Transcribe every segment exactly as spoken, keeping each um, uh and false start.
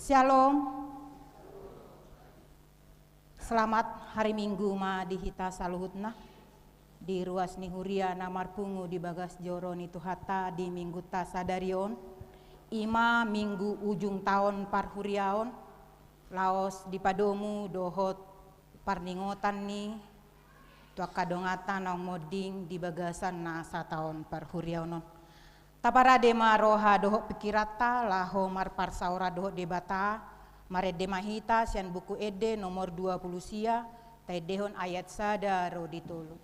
Syalom. Selamat hari Minggu ma di hita saluhutna. Di ruas ni huria na marpungu di bagas joro ni Tuhanta di Minggunta sadari on, i ma Minggu ujung taon parhuriaon, laos dipadomu dohot parningotan ni tu angka donganta naung monding di bagasan na sataon parhuriaon on. Taparade ma roha dohot pingkiranta laho marparsaoran dohot Debata. Marende ma hita sian Buku Ende nomor dua pulu sia, taendehon ayat sada ro di tolu.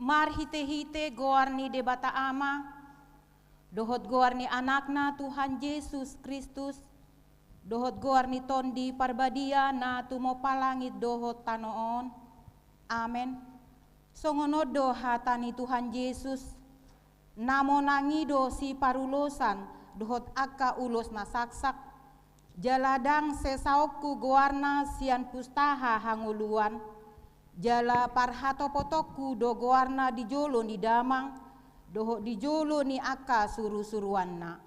Marhitehite goar ni Debata Ama, dohot goar ni Anakna Tuhan Jesus Kristus, dohot goar ni Tondi Parbadia na tumompa langit dohot tano on. Amen. Songon on do hata ni Tuhan Jesus: Na monang i do siparulosan dohot angka ulos na saksak, jala ndang sesaonku goarna sian pustaha hangoluan, jala parhatopotonku do goarna di jolo ni Damang dohot di jolo ni angka surusuruanna.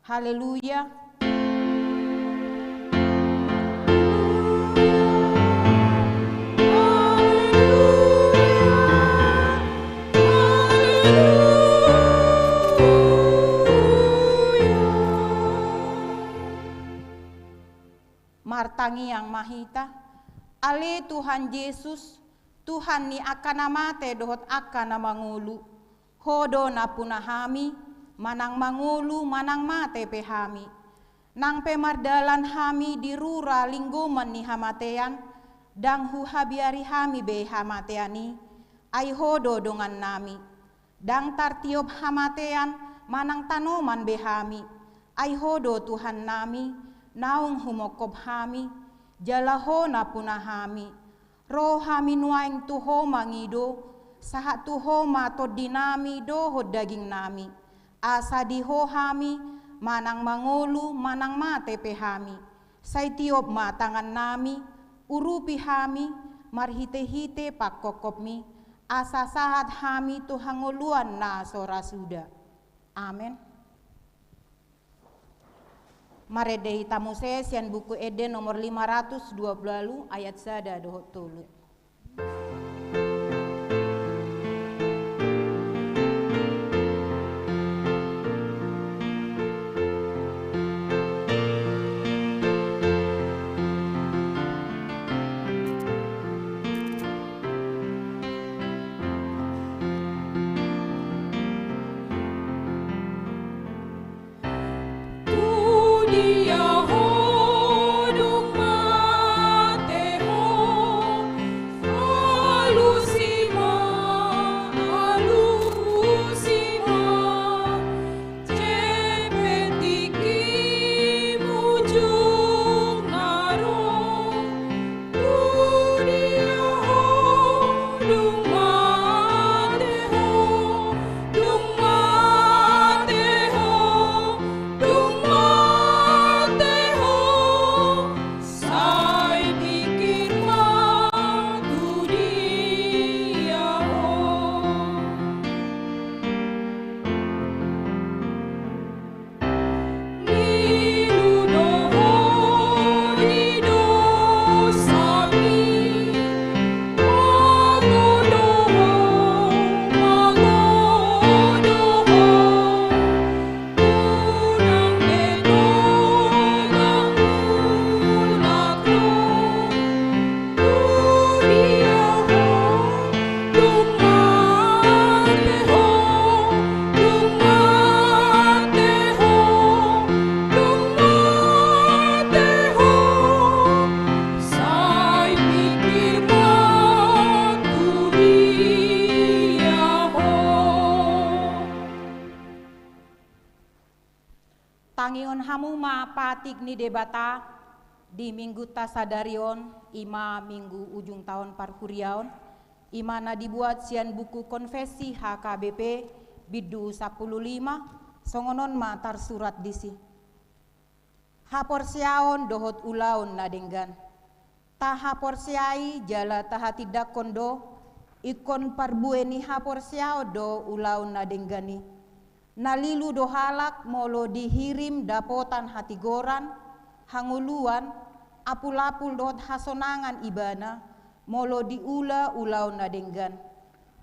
Haleluya. Martangiang ma hita. Ale Tuhan Jesus, Tuhan ni angka na mate dohot angka na mangolu, Ho do nampuna hami, manang mangolu manang mate pe hami. Nang pe mardalan hami di rura linggoman ni hamatean, ndang huhabiari hami be hamatean i, ai Ho do dongannami. Ndang tartiop hamatean manang tanoman be hami, ai Ho do Tuhannami, naung humongkop hami, jala Ho nampuna hami. Ro hami nuaeng tu Ho mangido, sahat tu Ho ma tondinami dohot dagingnami. Asa di Ho hami, manang mangolu manang mate pe hami. Sai tiop ma tangannami, urupi hami, marhitehite pangkopkopmi, asa sahat hami tu hangoluan na so ra suda. Amen. Marende hita muse sian Buku Ende nomor lima ratus dua puluh walu, ayat sada dohot tolu. Tangihon hamu ma patik ni Debata di minggunta sadari on, i ma minggu ujung taon parhuriaon, i ma na dibuat sian buku Konfessi H K B P, bindu sampulu lima, songon on ma tarsurat disi. Haporseaon dohot ulaon na denggan. Tahaporseai jala tahatindangkon do, ingkon parbue ni haporseaon do ulaon na denggan i. Na lilu do halak molo dihirim dapotan hatigoran, hangoluan, apulapul dohot hasonangan ibana, molo diula ulaon na denggan.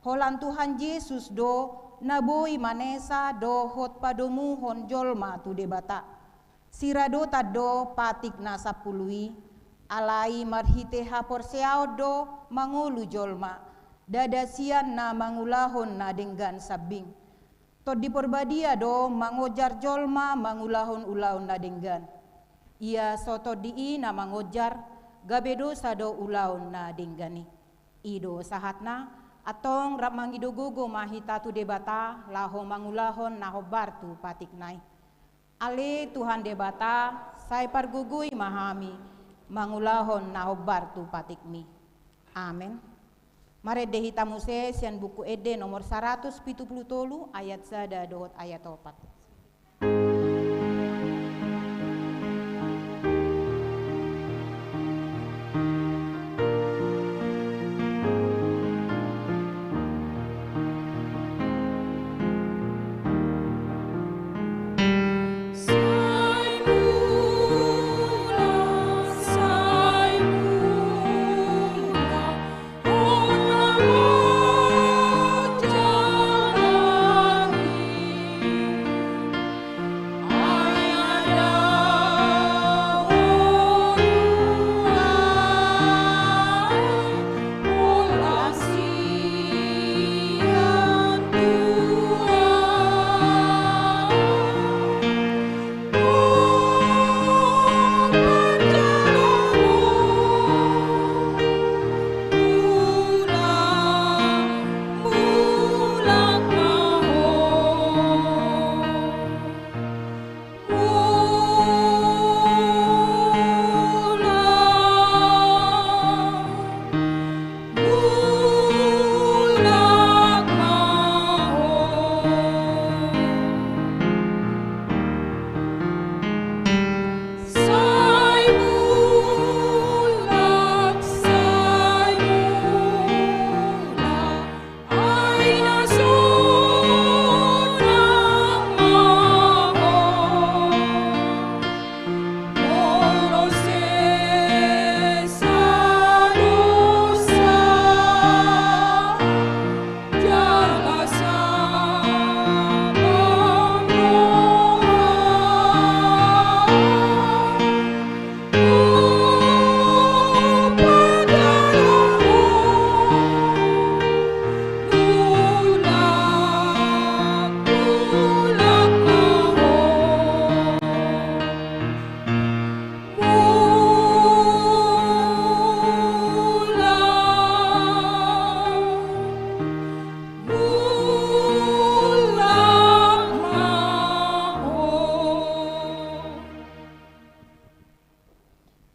Holan Tuhan Jesus do na boi manesa dohot padomuhon jolma tu Debata. Siradotan do patik na sampulu i, alai marhite haporseaon do mangolu jolma, ndada sian na mangulahon na denggan sambing. Tondi Porbadia do mangojar jolma mangulahon ulaon na denggan. Ia so Tondi i na mangojar, gabe dosa do ulaon na denggan i. I do sahatna, antong rap mangido gogo ma hita tu Debata laho mangulahon na hombar tu patikna i. Ale Tuhan Debata, sai pargogoi ma hami mangulahon na hombar tu patikmi. Amen. Marende hita muse sian Buku Ende nomor saratus pitu pulu tolu, ayat sada dohot ayat opat.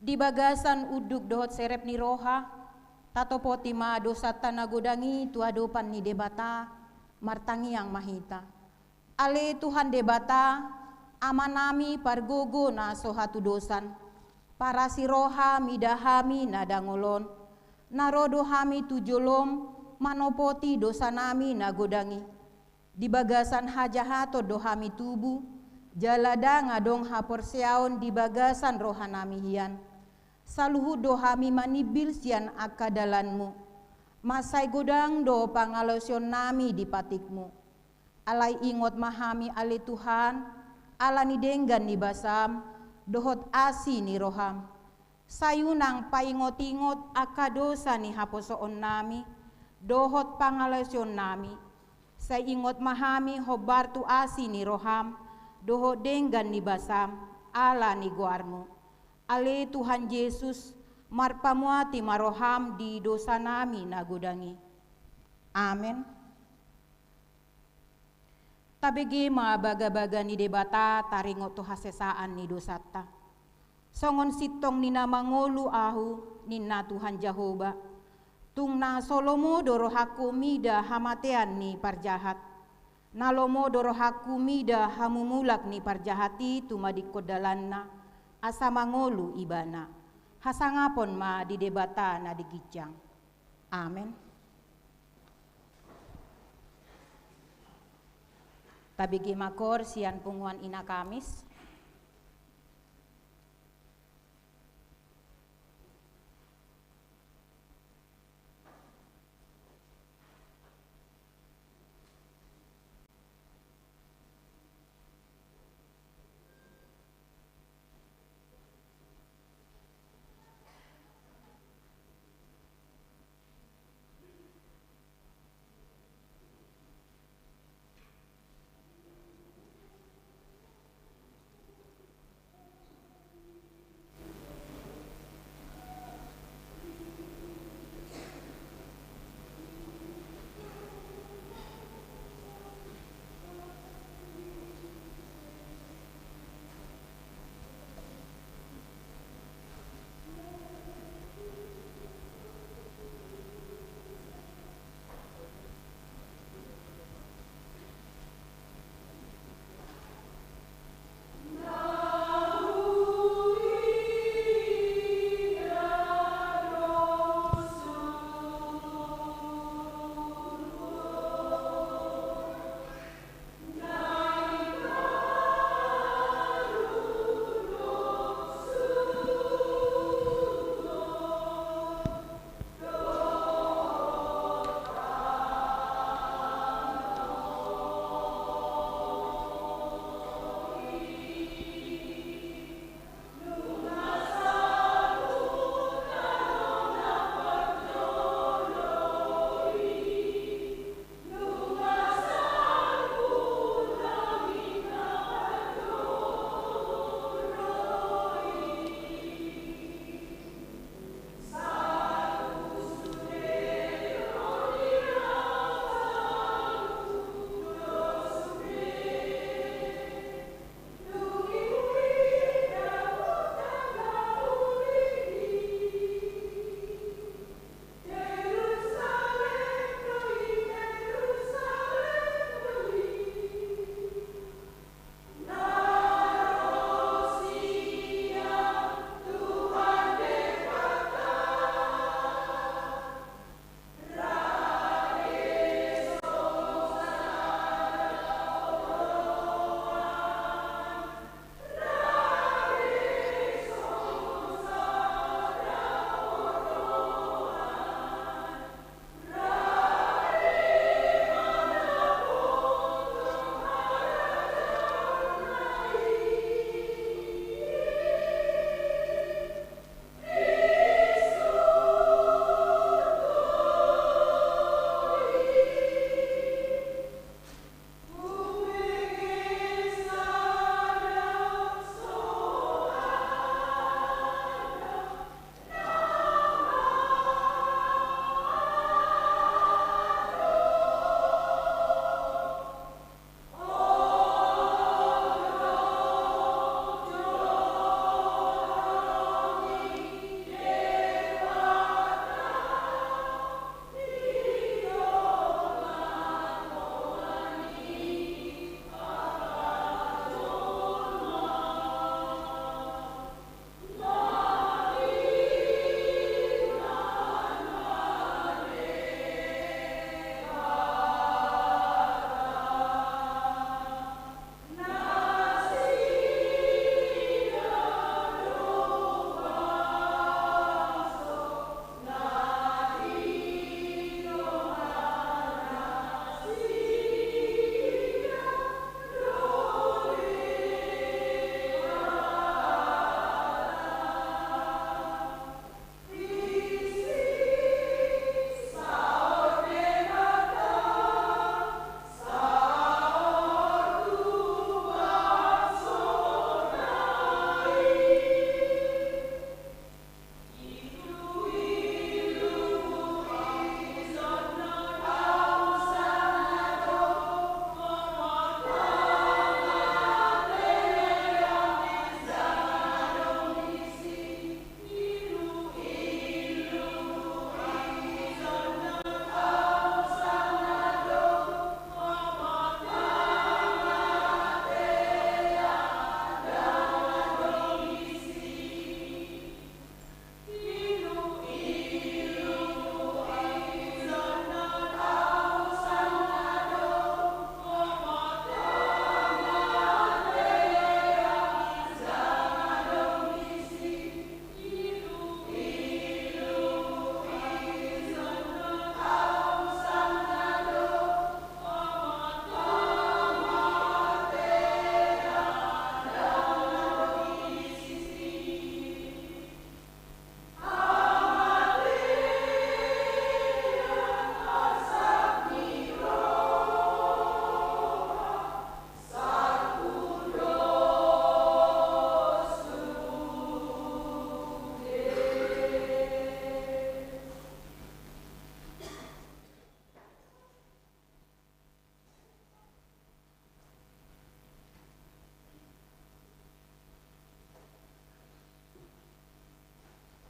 Di bagasan unduk dohot serep ni roha, tatopoti ma dosanta na godang i tu adopan ni Debata. Martangiang ma hita. Ale Tuhan Debata, Amanami pargogo na so hatudosan, parasi roha mida hami na dangol on, na ro do hami tu jolom manopoti dosanami na godang i. Di bagasan hajahaton do hami tubu, jala ndang adong haporseaon di bagasan rohanami hian. Saluhut do hami manimbil sian angka dalanmu. Mansai godang do pangalaosionnami di patikmu. Alai ingot ma hami ale Tuhan, ala ni denggan ni basam, dohot asi ni roham. Sai unang paingot-ingot angka dosa ni haposoonnami, dohot pangalaosionnami. Sai ingot ma hami hombar tu asi ni roham, dohot denggan ni basam, ala ni goarmu. Ale Tuhan Jesus, marpamuati ma roham di dosanami na godang i. Amen. Tabege ma bagabaga ni Debata taringot tu hasesaan ni dosanta. Songon sintong ni na mangolu ahu, ninna Tuhan Jahowa. Tung na so lomo do rohangku mida hamatean ni parjahat. Na lomo do rohangku mida hamumulak ni parjahat i tumadingkon dalanna, asa mangolu ibana. Hasangapon ma di Debata na di ginjang. Amen. Tabege ma koor sian punguan Ina Kamis.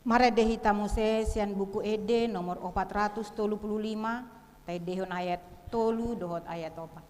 Marende hita muse sian Buku Ende nomor opat ratus tolu pulu lima, taendehon ayat tolu dohot ayat opat.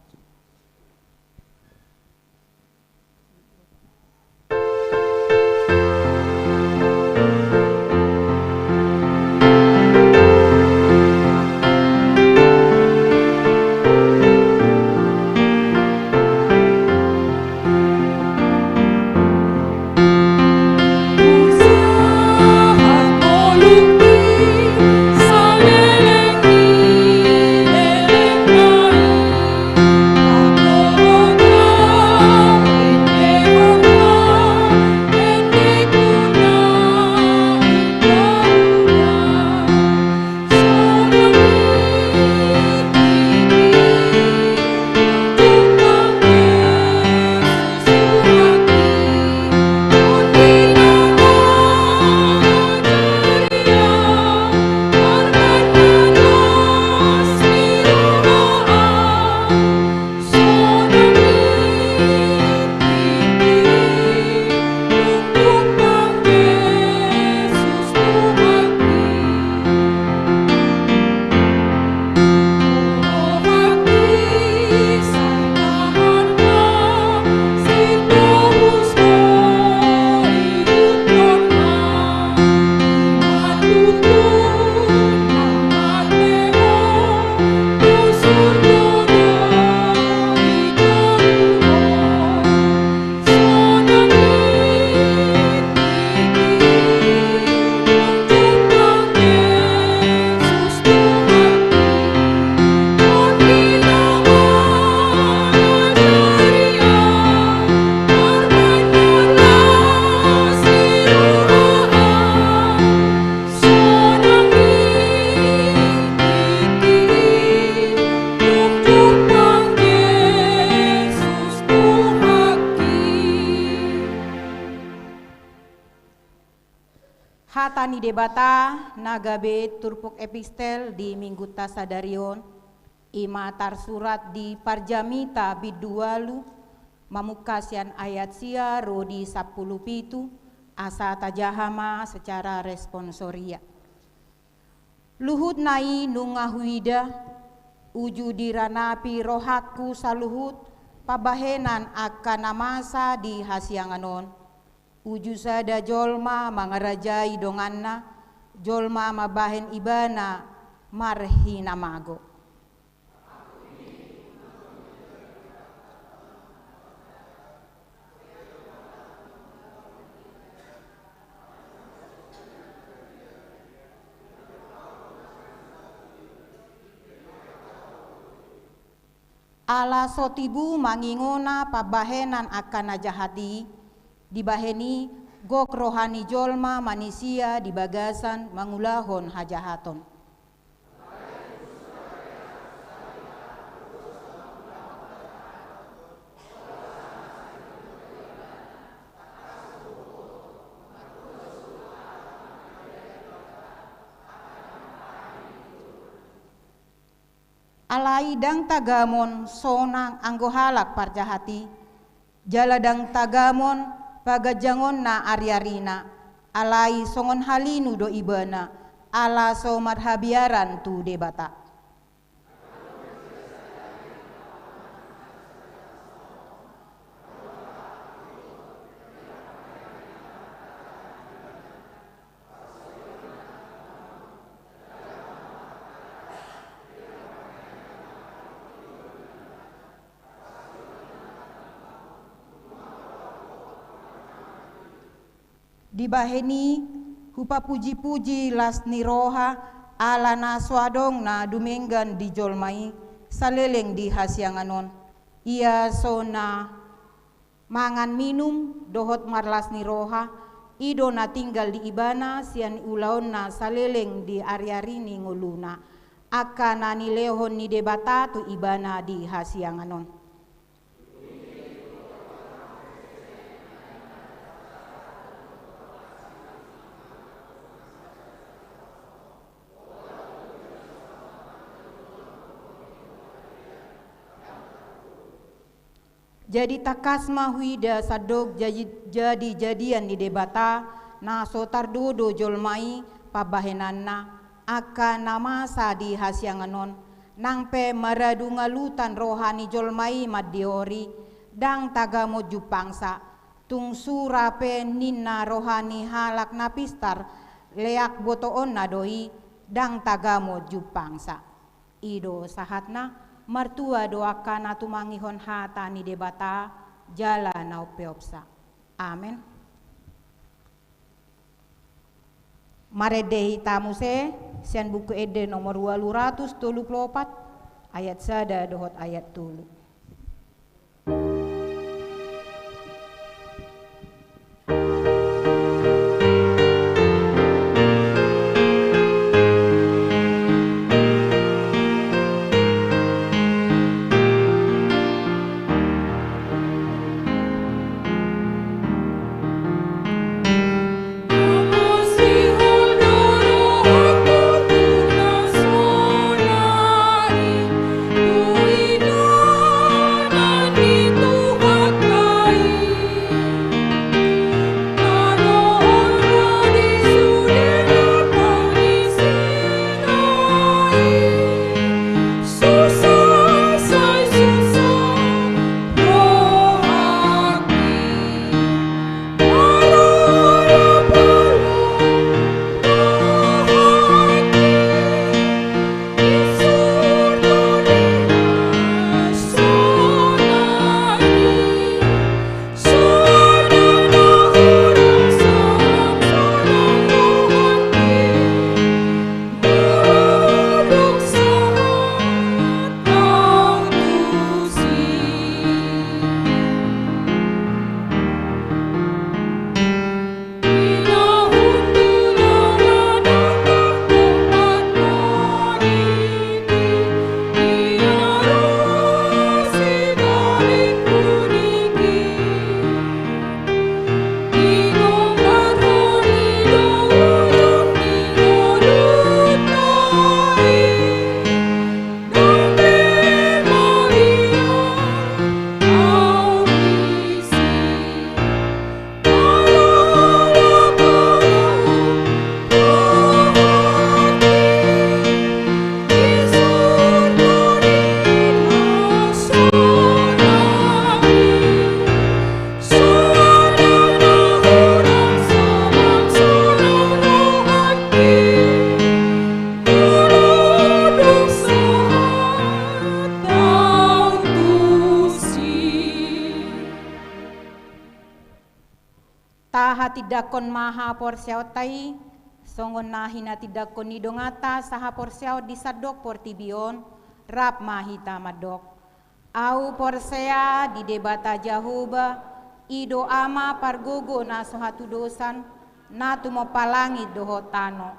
Hata ni Debata na gabe turpuk epistel di Minggunta sadari on, i ma tarsurat di Parjamita bindu ualu, mamungka sian ayat sia ro di sampulu pitu, asa tajaha ma secara responsoria. Luhutna i nunga huida, uju diranapi rohangku saluhut pambahenan angka na masa di hasiangan on. Uju sada jolma mangarajai donganna, jolma mambahen ibana marhinamago. Ala so tibu mangingona pambahenan angka na jahat i, dibahen i gok roha ni jolma manisia di bagasan mangulahon hajahaton. Alai ndang tagamon sonang anggo halak parjahat i, jala ndang tagamon paganjangonna ariarina, alai songon halinu do ibana, ala so marhabiaran tu Debata. Dibahen i hupapujipuji las ni roha, ala na so adong na dumenggan di jolma i saleleng di hasiangan on. Ia so na mangan minum dohot marlas ni roha, i do na tinggal di ibana sian ulaonna saleleng di ariari ni ngoluna, angka na nilehon ni Debata tu ibana di hasiangan on. Jadi tangkas ma huida sandok jadi, jadi-jadian ni Debata, Na so tardodo jolma i pambahenanna, angka na masa di hasiangan on, nang pe maradu ngalutan roha ni jolma i mandiori, ndang tagamon jumpangsa. Tung sura pe ninna roha ni halak na pistar, leak botoonna do i, ndang tagamon jumpangsa. I do sahatna. Martua do angka na tumangihon hata ni Debata jala na umpeopsa. Amen. Marende hita muse sian Buku Ende nomor ualu ratus tolu pulu opat, ayat sada dohot ayat tolu. Tahatindangkon ma haporseaonta i, songon na hinatindangkon ni donganta sahaporseaon di sandok portibi on, rap ma hita mandok. Ahu porsea di Debata Jahowa, i do Ama pargogo na so hatudosan, na tumompa langit dohot tano.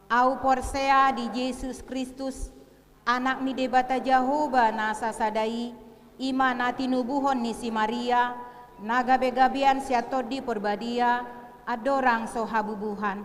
Ahu porsea di Jesus Kristus, Anak ni Debata Jahowa na sasada i, i ma na tinubuhon ni si Maria, na gabegabean sian Tondi Porbadia, andorang so habubuhan.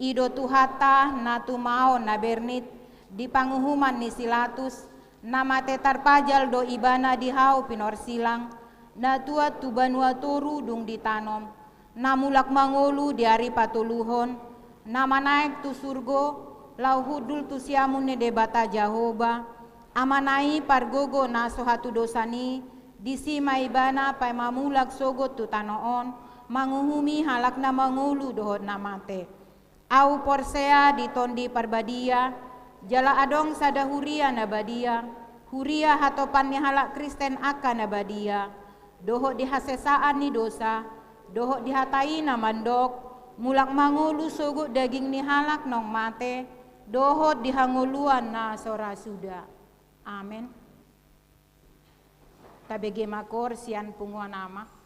I do Tuhanta na tumaon na bernit di panguhuman ni si Latus, na mate tarpajal do Ibana di hau pinorsilang, na tuat tu banua toru dung ditanom, na mulak mangolu di ari patoluhon, na manaek tu surgo, laho hundul tu siamun ni Debata Jahowa, Amana i pargogo na so hatudosan i, disi ma Ibana paima mulak sogot tu tano on, manguhumi halak na mangolu dohot na mate. Ahu porsea di Tondi Parbadia, jala adong sada huria na badia, huria hatopan ni halak Kristen angka na badia, dohot di hasesaan ni dosa, dohot di hata i na mandok, mulak mangolu sogot daging ni halak naung mate, dohot di hangoluan na so ra suda. Amen. Tabege ma koor sian punguan ama.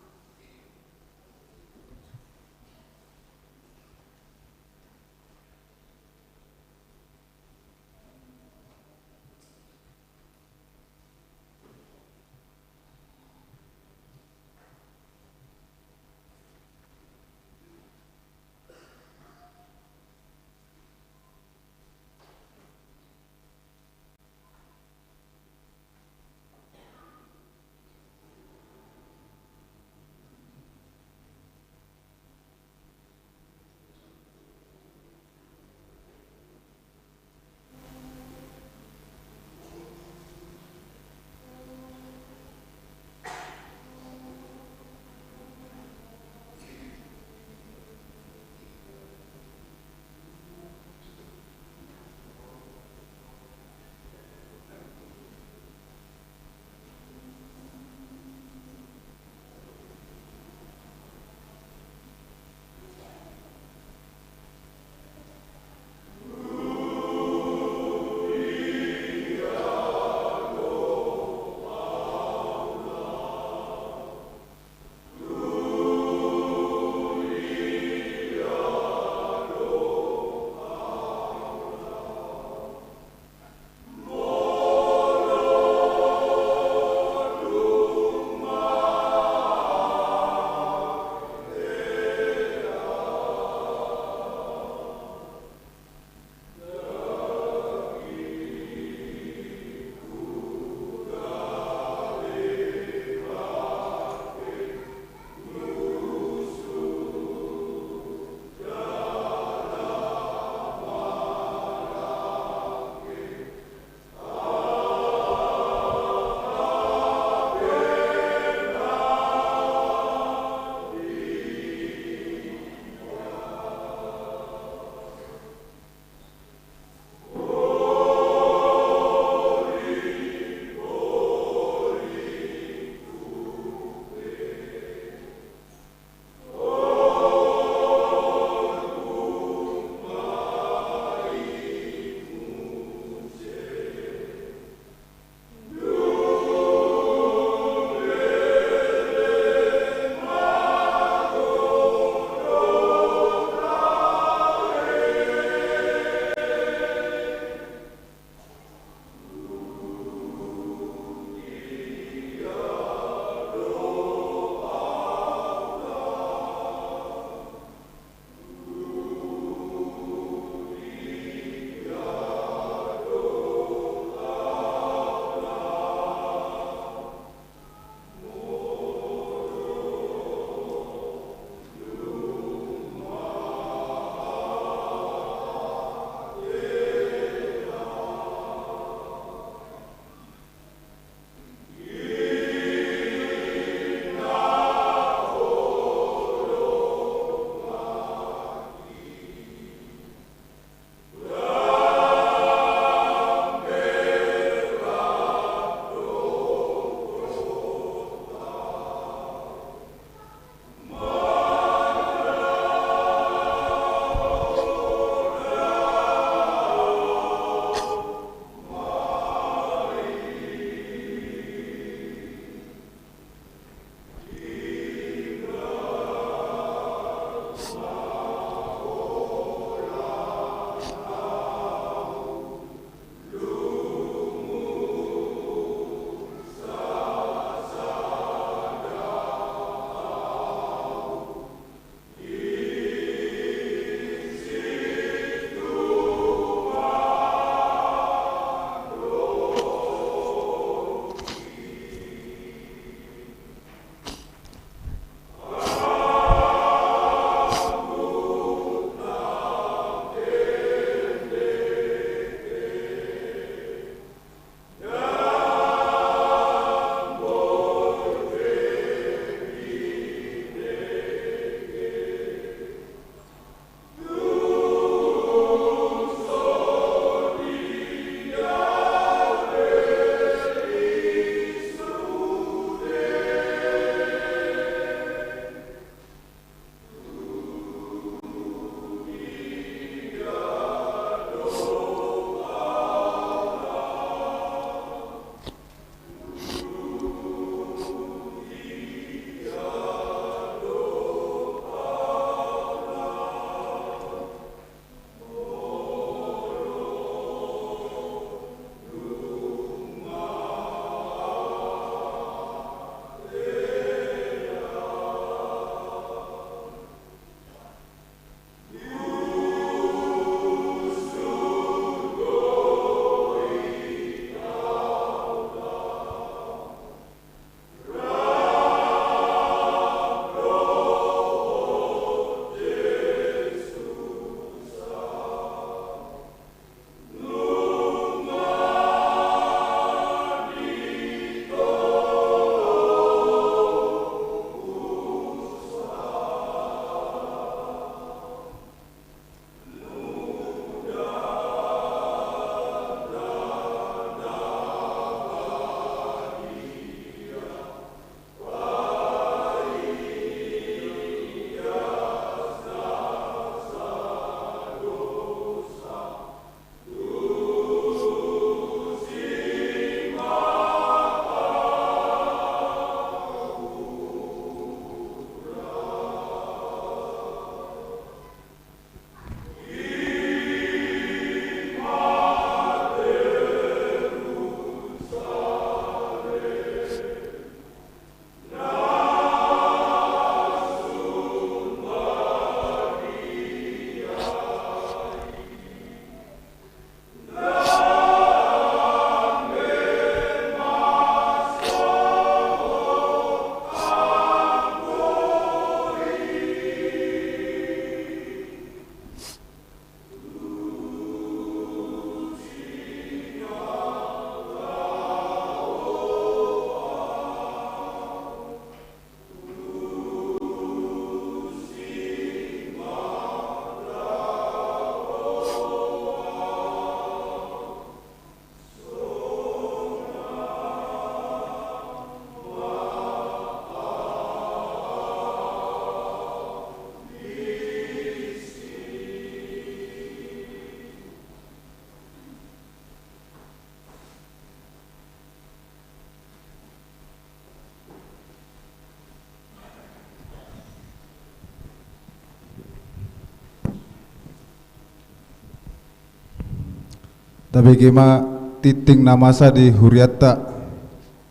Tabege ma tingting na masa di hurianta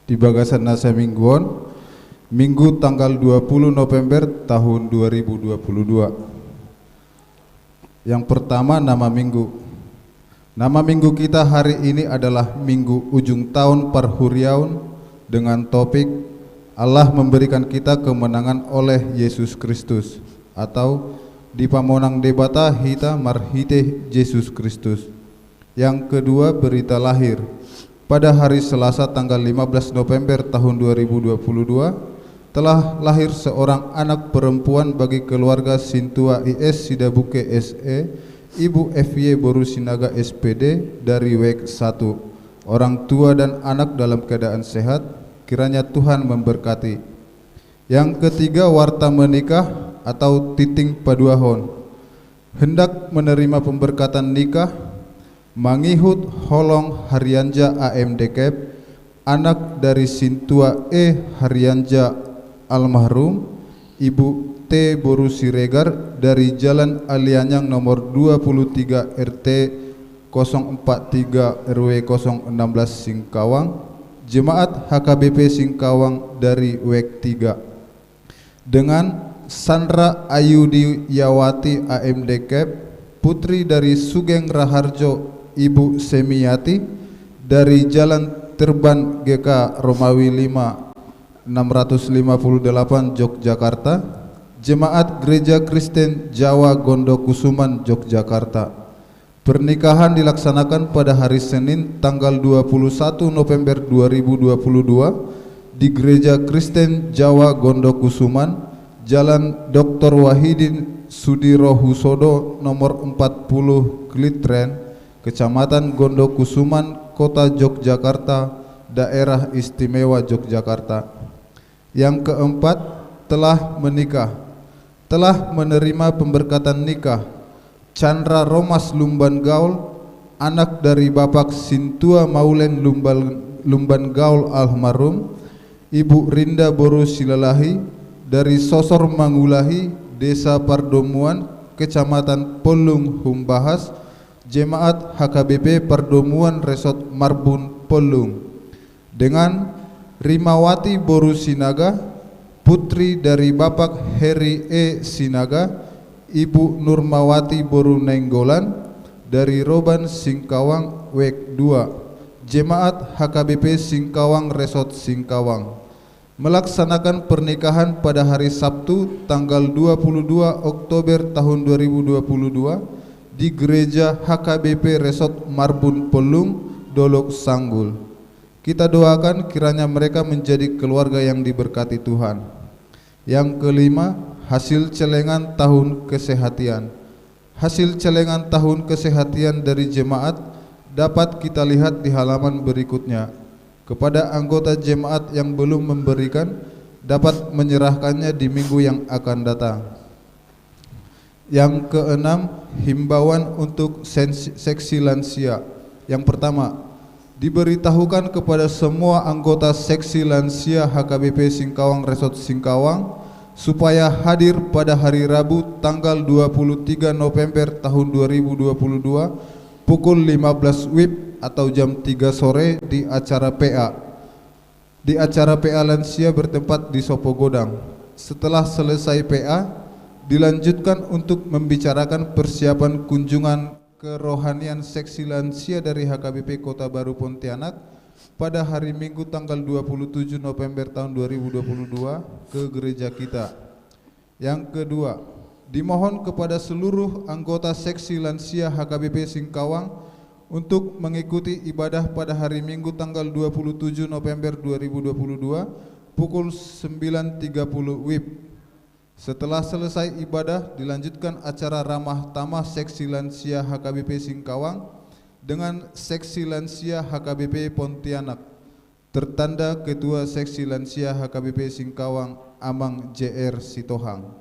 di bagasan na saminggu on, Minggu tanggal dua puluh November tahun dua ribu dua puluh dua. Yang pertama, nama minggu. Nama minggu kita hari ini adalah Minggu Ujung Tahun Parhuriaon dengan topik Allah memberikan kita kemenangan oleh Yesus Kristus, atau Dipamonang Debata hita marhite Jesus Kristus. Yang kedua, berita lahir. Pada hari Selasa tanggal lima belas November tahun dua ribu dua puluh dua, telah lahir seorang anak perempuan bagi keluarga Sintua I S Sidabuke S E, Ibu F Y boru Sinaga S P D dari W E K satu. Orang tua dan anak dalam keadaan sehat, kiranya Tuhan memberkati. Yang ketiga, warta menikah atau tingting paduahon. Hendak menerima pemberkatan nikah, mangihut Holong Harianja A M Dekep, anak dari Sintua E Harianja almarhum, Ibu T boru Siregar dari Jalan Alianyang nomor dua puluh tiga R T kosong empat tiga R W kosong enam belas Singkawang, Jemaat H K B P Singkawang dari W E K tiga. Dengan Sandra Ayudiyawati A M Dekep, putri dari Sugeng Raharjo, Ibu Semiyati, dari Jalan Terban G K Romawi lima, enam ratus lima puluh delapan, Yogyakarta, Jemaat Gereja Kristen Jawa Gondokusuman, Yogyakarta. Pernikahan dilaksanakan pada hari Senin, tanggal dua puluh satu November dua ribu dua puluh dua, di Gereja Kristen Jawa Gondokusuman, Jalan Doktor Wahidin Sudirohusodo nomor empat puluh, Klitren, Kecamatan Gondokusuman, Kota Yogyakarta, Daerah Istimewa Yogyakarta. Yang keempat, telah menikah. Telah menerima pemberkatan nikah Chandra Romas Lumban Gaul, anak dari Bapak Sintua Maulen Lumban, Lumban Gaul almarhum, Ibu Rinda boru Silalahi, dari Sosor Mangulahi, Desa Pardomuan, Kecamatan Pollung Humbahas, Jemaat H K B P Pardomuan Resort Marbun Pollung. Dengan Rimawati boru Sinaga, putri dari Bapak Heri E Sinaga, Ibu Nurmawati boru Nainggolan, dari Roban Singkawang W E K dua, Jemaat H K B P Singkawang Resort Singkawang. Melaksanakan pernikahan pada hari Sabtu, tanggal dua puluh dua Oktober tahun dua ribu dua puluh dua, di Gereja H K B P Resort Marbun Pollung, Dolok Sanggul. Kita doakan kiranya mereka menjadi keluarga yang diberkati Tuhan. Yang kelima, hasil celengan tahun kesehatian. Hasil celengan tahun kesehatian dari jemaat dapat kita lihat di halaman berikutnya. Kepada anggota jemaat yang belum memberikan, dapat menyerahkannya di minggu yang akan datang. Yang keenam, himbauan untuk sensi-, seksi lansia. Yang pertama, diberitahukan kepada semua anggota seksi lansia H K B P Singkawang Resort Singkawang supaya hadir pada hari Rabu tanggal dua puluh tiga November tahun dua ribu dua puluh dua pukul lima belas W I B atau jam tiga sore di acara P A. Di acara P A lansia bertempat di Sopo Godang. Setelah selesai P A, dilanjutkan untuk membicarakan persiapan kunjungan kerohanian seksi lansia dari H K B P Kota Baru Pontianak pada hari Minggu tanggal dua puluh tujuh November tahun dua ribu dua puluh dua ke gereja kita. Yang kedua, dimohon kepada seluruh anggota seksi lansia H K B P Singkawang untuk mengikuti ibadah pada hari Minggu tanggal dua puluh tujuh November dua ribu dua puluh dua pukul sembilan tiga puluh W I B. Setelah selesai ibadah, dilanjutkan acara ramah tamah seksi lansia H K B P Singkawang dengan seksi lansia H K B P Pontianak. Tertanda Ketua Seksi Lansia H K B P Singkawang, Amang J R Sitohang.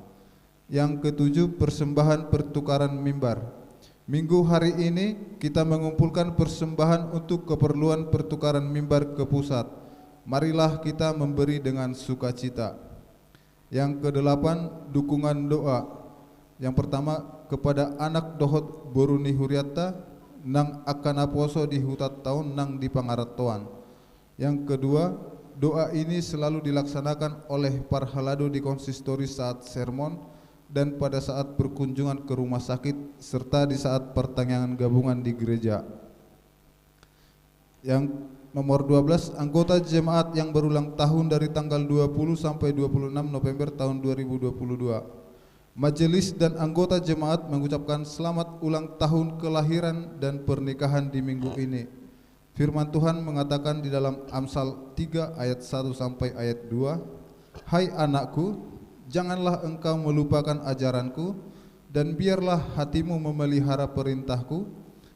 Yang ketujuh, persembahan pertukaran mimbar. Minggu hari ini kita mengumpulkan persembahan untuk keperluan pertukaran mimbar ke pusat. Marilah kita memberi dengan sukacita. Yang kedelapan, dukungan doa. Yang pertama, kepada anak dohot boru ni hurianta, nang angka naposo di hutanta on nang di pangarantoan. Yang kedua, doa ini selalu dilaksanakan oleh parhalado di konsistori saat sermon dan pada saat berkunjungan ke rumah sakit, serta di saat partangiangan gabungan di gereja. Yang nomor dua belas, anggota jemaat yang berulang tahun dari tanggal dua puluh sampai dua puluh enam November tahun dua ribu dua puluh dua. Majelis dan anggota jemaat mengucapkan selamat ulang tahun kelahiran dan pernikahan di minggu ini. Firman Tuhan mengatakan di dalam Amsal tiga ayat satu sampai ayat dua, "Hai anakku, janganlah engkau melupakan ajaranku, dan biarlah hatimu memelihara perintahku,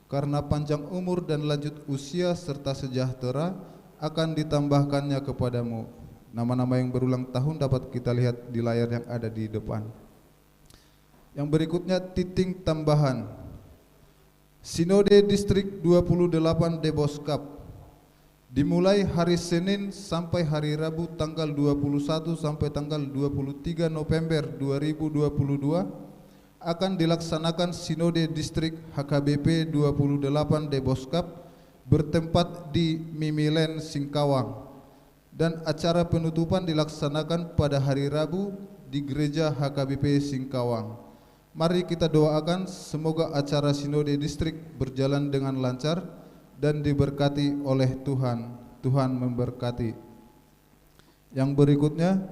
karena panjang umur dan lanjut usia serta sejahtera akan ditambahkannya kepadamu." Nama-nama yang berulang tahun dapat kita lihat di layar yang ada di depan. Yang berikutnya, titik tambahan. Sinode Distrik dua puluh delapan Deboskap. Dimulai hari Senin sampai hari Rabu tanggal dua puluh satu sampai tanggal dua puluh tiga November dua ribu dua puluh dua, akan dilaksanakan Sinode Distrik H K B P dua puluh delapan Deboskap bertempat di Mimilen, Singkawang. Dan acara penutupan dilaksanakan pada hari Rabu di Gereja H K B P Singkawang. Mari kita doakan semoga acara Sinode Distrik berjalan dengan lancar dan diberkati oleh Tuhan. Tuhan memberkati. Yang berikutnya,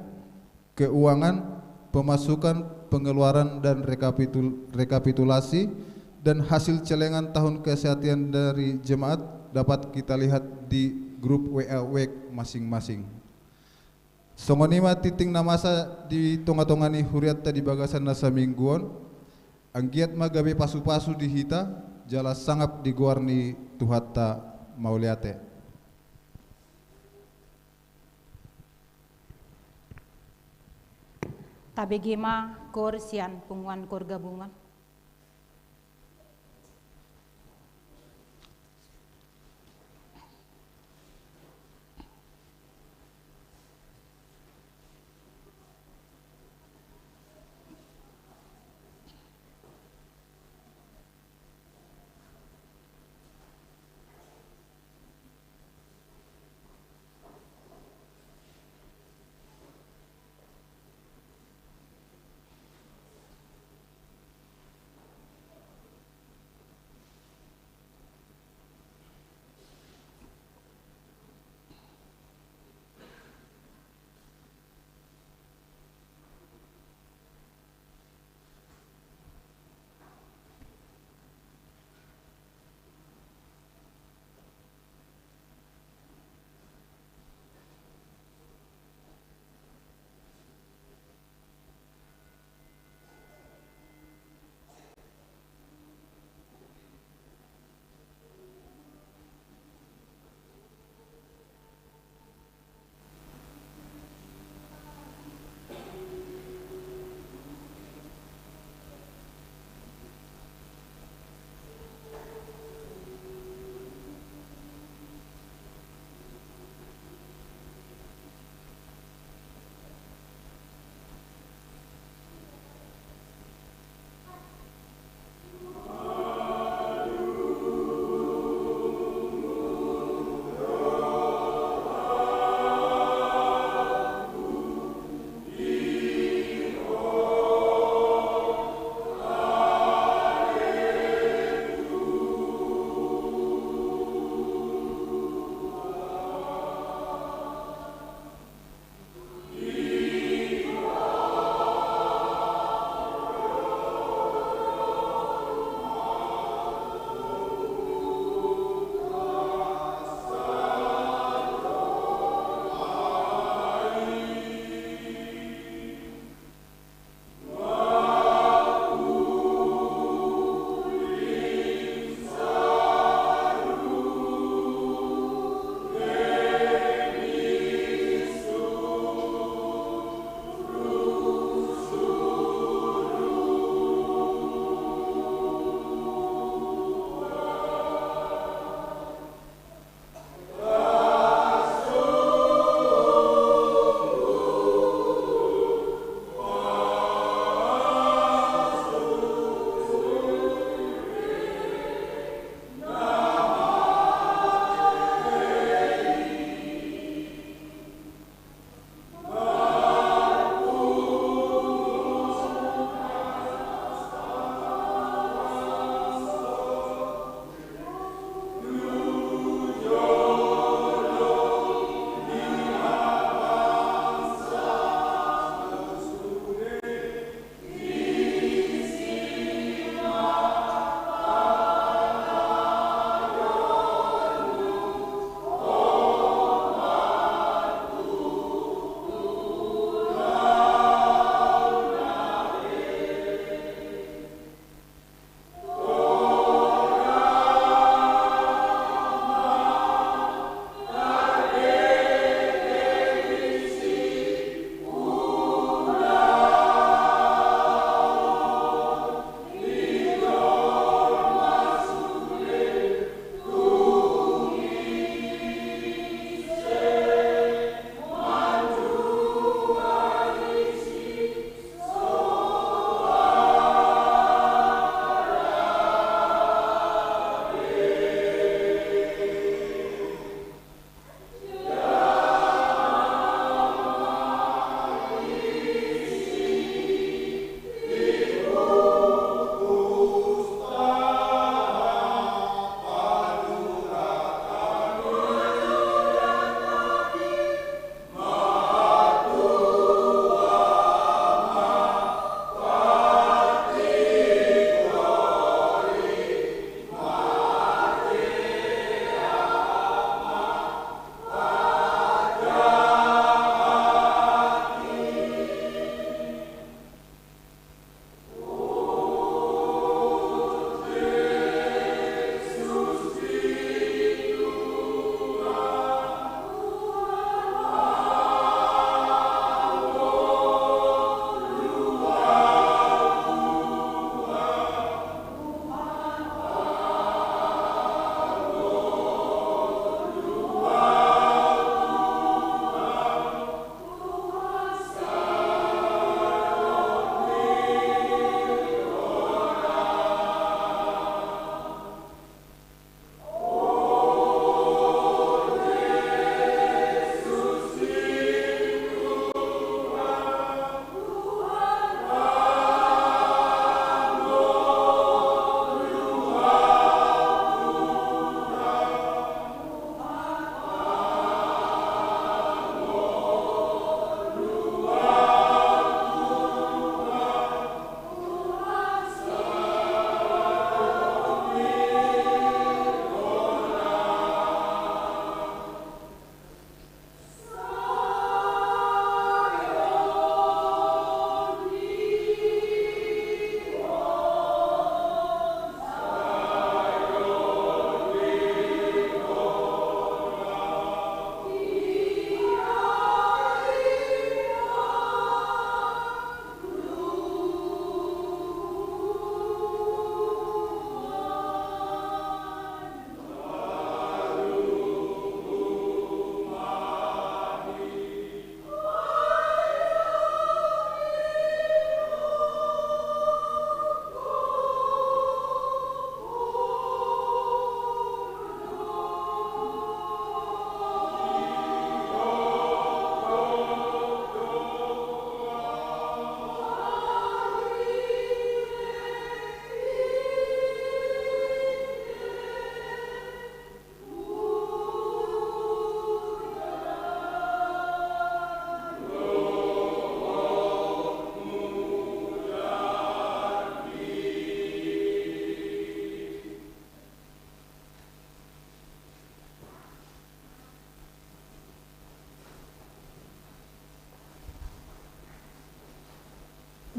keuangan, pemasukan, pengeluaran, dan rekapitul-, rekapitulasi, dan hasil celengan tahun kesehatan dari jemaat dapat kita lihat di grup W A wek masing-masing. Songon i ma titik na masa di tonga-tonga ni hurianta di bagasan na saminggu on, anggiat ma gabe pasu-pasu di hita, jala sangap di goar ni Tuhanta. Mauliate. Tabege ma koor sian punguan koor gabungan.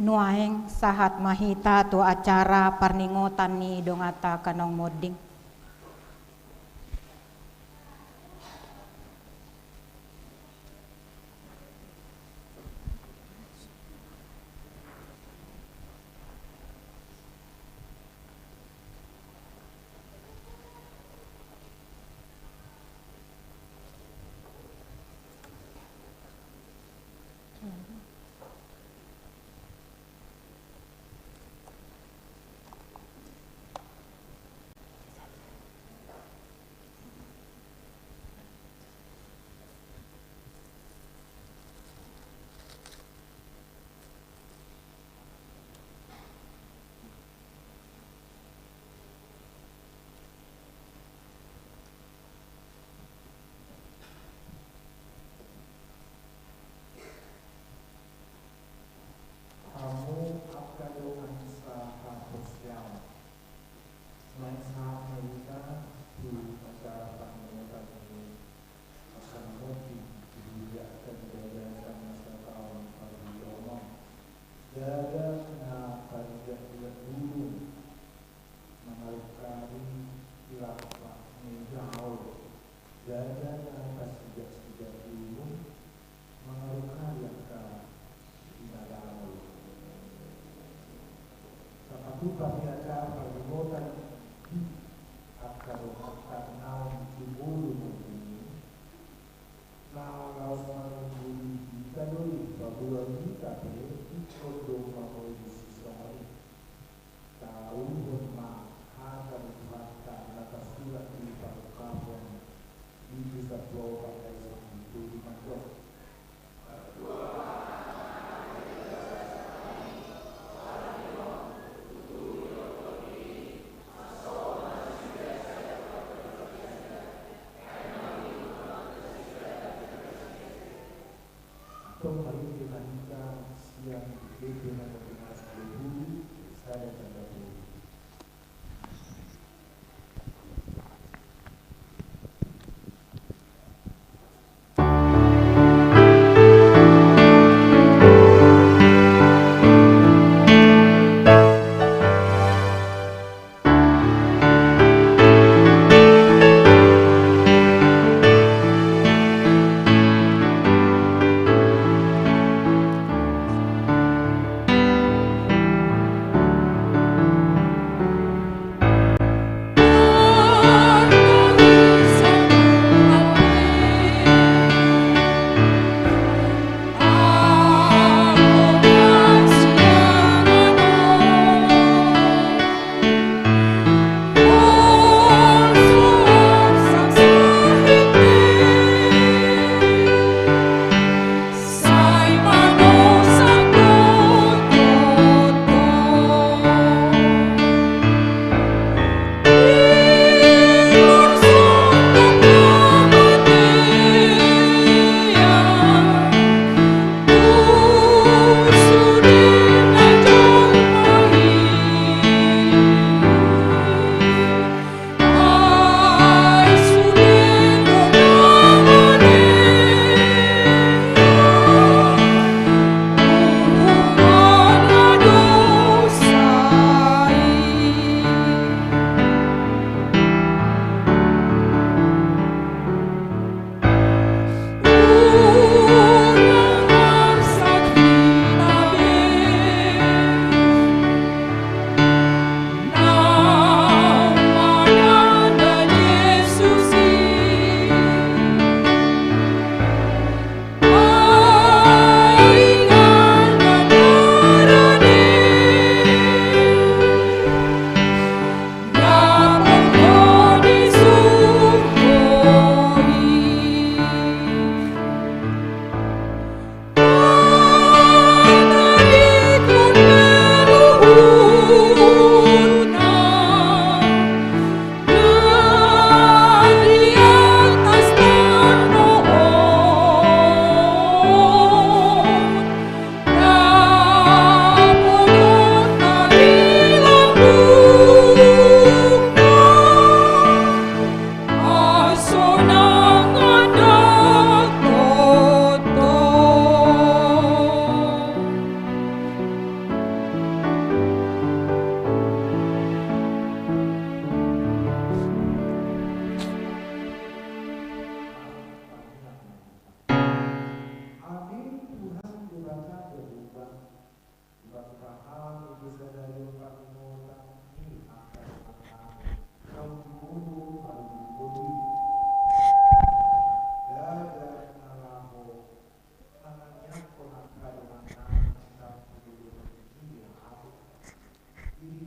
Nuaeng sahat ma hita tu acara parningotan ni donganta Kanong Monding. Hamu angka dongan sahaporseaon. Nuaeng sahat ma hita tu acara parningotan ni angka na monding di huria angka di bagasan na sataon parjolo on. Ndada na parsingkat-singkat bulung mangalangkari lapak ni jaol. Ndada na parsingkat-singkat bulung mangalangkari angka na dangol. Sapatupa pe acara parningotan di angka donganta naung tu ngolu monding i, na laos manungguli hita do i, paboa hita pe ingkon do mangolu sisongon i. Tauluhon ma hata ni Tuhanta na tarsurat di parungkapon di kitab Paulus, ayat satu, di mandok. Tong marende ma hita sian G P na teringas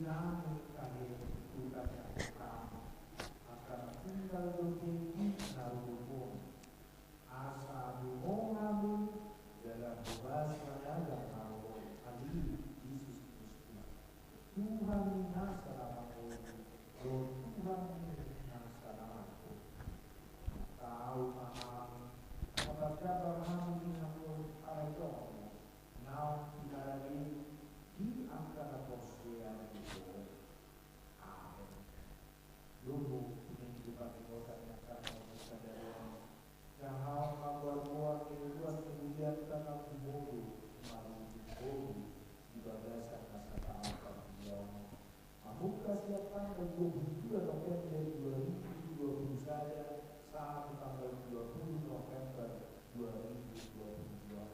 Nami kahe tu kacangkang, akan tinggal do tinggi na rupung. Asa dungo nami dalam bahasa dalam rupung. Ali Jesus Kristus. Tuhan ni nasa na mangolu, Tuhan ni nasa na mangolu. Tahu mahami, apa kata mahami ni namun para jomi. Naung pinarade di angka na porsea di Ho. Amen. Luhut, pudin di pamingotan yang sama sadarian. Jaha mambuat buat di luas kemudian tanam di bodo, malu di bodo, di bagasan masa tahun pemilihan. Mambuka siap tanggal dua puluh dua November dua ribu dua puluh satu, sahat tanggal dua puluh November dua ribu dua puluh dua.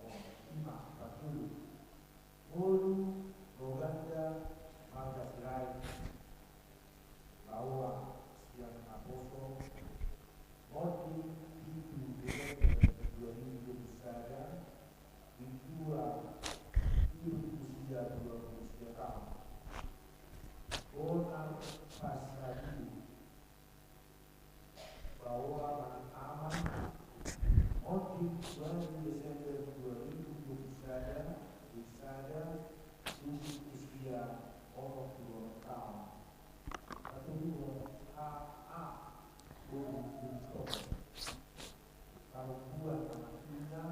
Ima, patulu. Ngolu, Roganda, marga Sirait. Laoa, sian naposo. Monding, pitu Desember dua ribu dua puluh sada, di dua, di usia dua puluh sia taon. Bonar Pasaribu, Baoa manang ama, Monding dua Desember dua ribu dua puluh sada, di sada, tujuh usia onom puluh onom taon. Patoluhon, A A, Boru Bintong. Parompuan manang ina,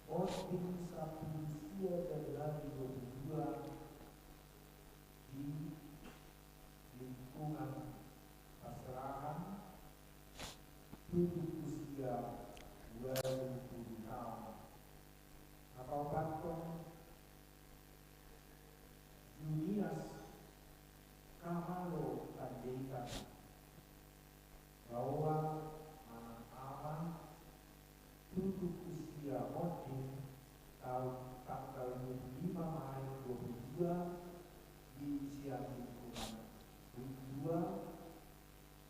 Monding sampulu sia Januari dua puluh dua, di lingkungan Paserahan, tujuh usia dua puluh taon. Na paopathon, Junias Kamalo Panjaitan. Baoa manang ama, tujuh usia Monding, taon tanggal dua puluh lima Mei dua puluh dua, di sian lingkungan Ring dua,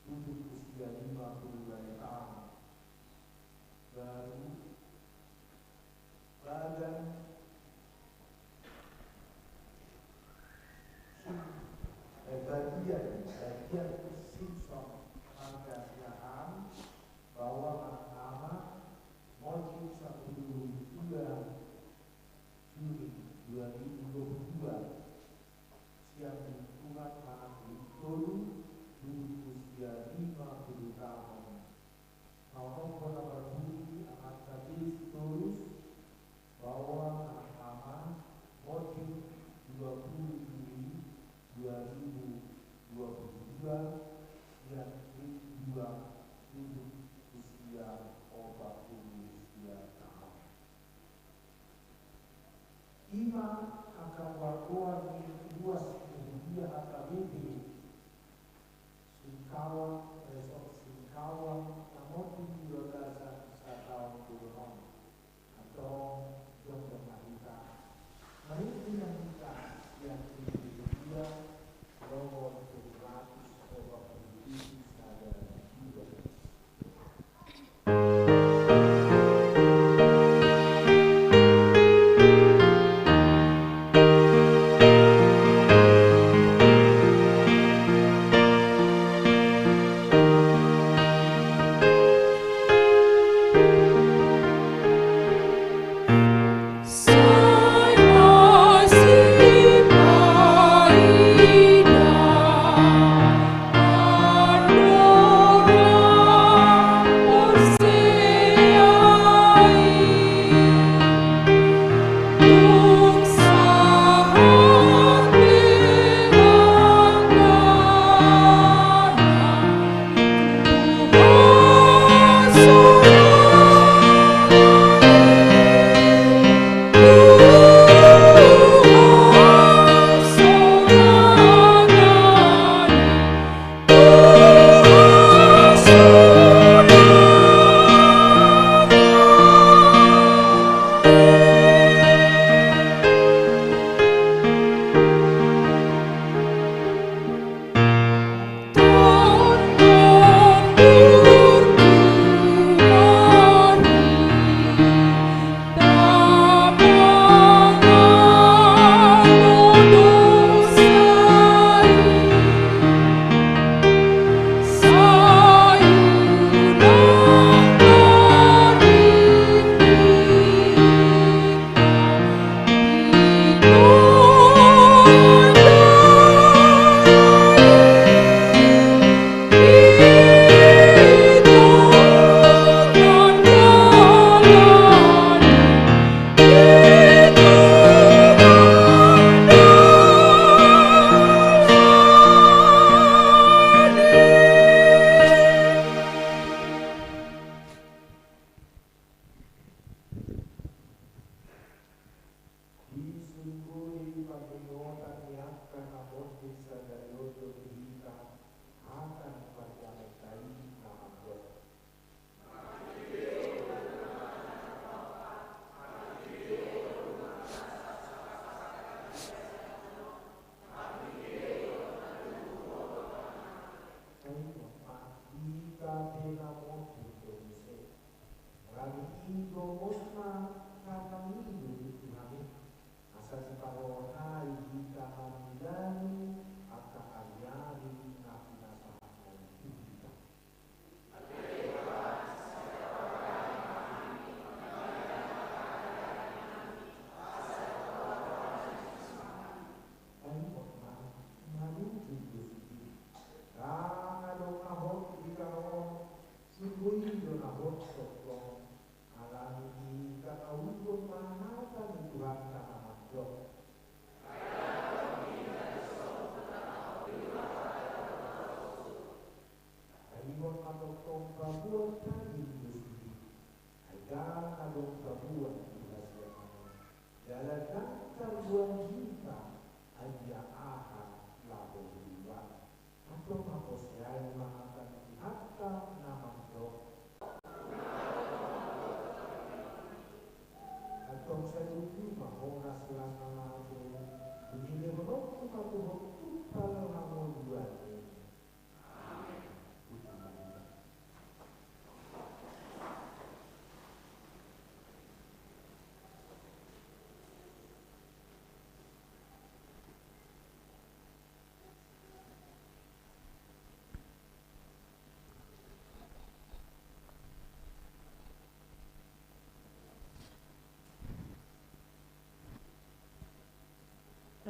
tujuh usia lima puluh dua taon. Baru, badan, eh, bagian, bagian Simpson marga Siahaan, baoa manang ama, Monding sampulu dua Juni dua ribu dua puluh dua, sian lingkungan manang Ring tolu, tujuh usia lima puluh taon. Na onom bona parpudi, amanta Desitorus, baoa manang ama, Monding dua puluh Juli dua ribu dua puluh dua, sian Ring dua, tujuh usia opat puluh sia taon. Ima angka goargoar ni ruas ni huria H K B P Singkawang, Resort Singkawang, na monding di bagasan sataon bolon on. Antong jongjong ma hita. Marende ma hita sian Epikria, nomor tujuh ratus opat puluh tujuh sada dua.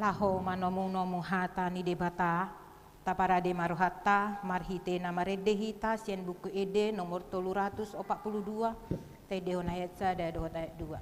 Laho manomunomu hata ni Debata, taparade ma rohanta marhite na marende hita sian Buku Ende nomor tolu ratus opat pulu dua, taendehon ayat sada dohot ayat dua.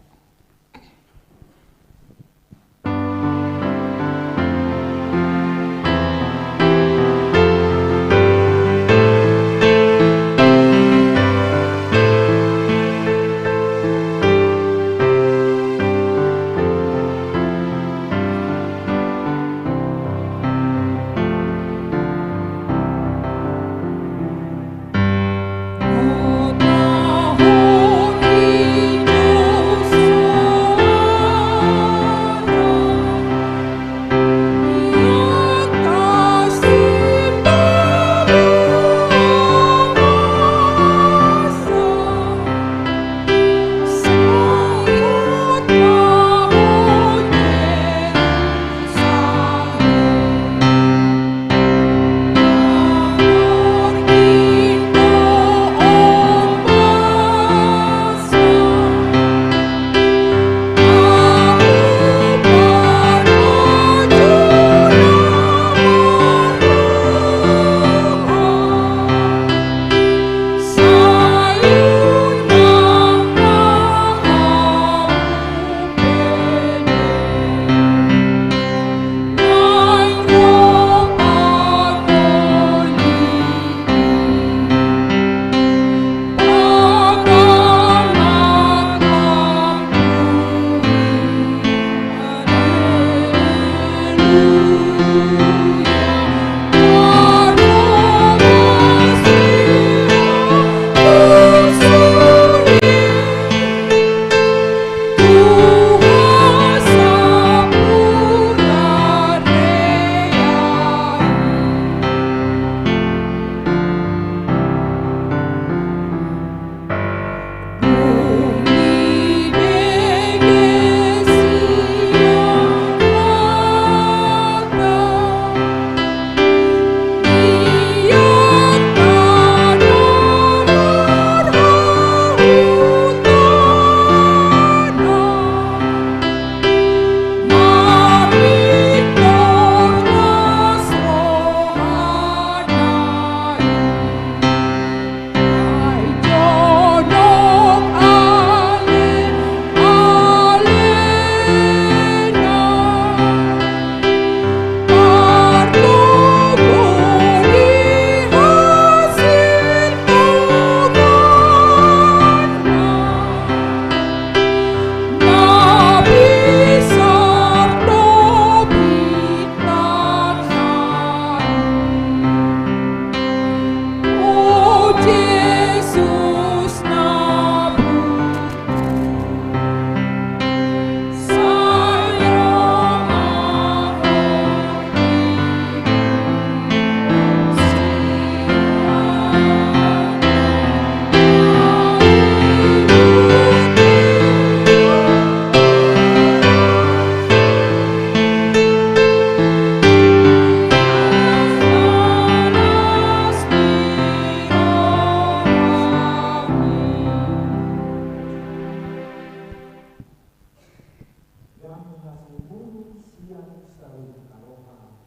Damang na sumurung sian saluhut na roha,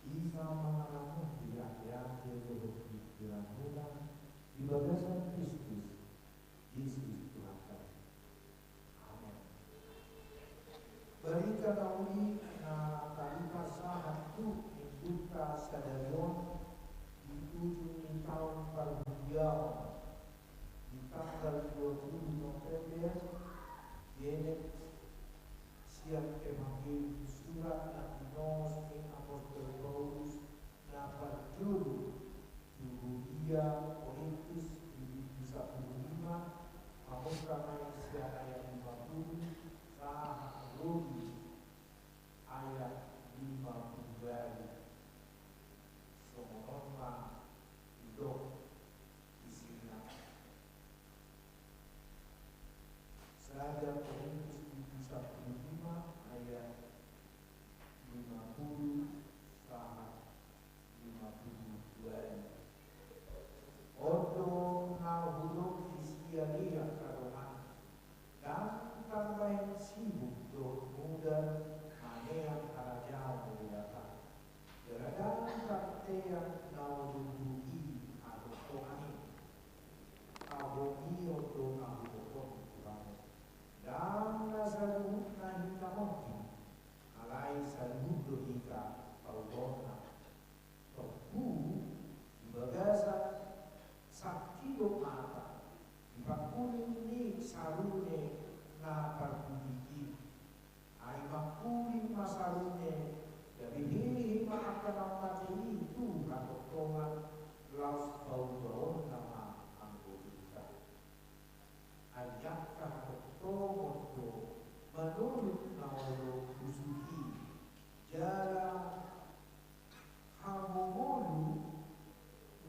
isa ma na mangaramoti ateate dohot pingkiranmuna di bagasan Kristus Jesus Tuhanta. Amen. Barita na uli na taripa sahat tu minggunta sadari on di ujung ni taon parhundulaon, di tanggal dua puluh November, dienet sian Evangelium surat na binoas ni Apostel Paulus na parjolo tu huria Korintus di bindu sampulu lima, mamungka ma i sian ayat lima puluh sahat ro di ayat lima puluh baru. Songon on ma didok isina. Sada Korintus bindu sampulu lima ayat lima puluh Uli hatongtongan i, taboan i do na huboto Tuhan. Ndang na saluhutna hita monding, alai saluhut do hita paubonna. Tompu di bagasan sangkidop mata, di pangkuling ni sarune na tarbulik i. Ai mangkuling ma sarune, gabe hehe ma angka na mate i tu hatongtongan, laos paubonna ma anggo hita. Ai angka hatongtongon do manoluk na olo busuk i, jala hamomolu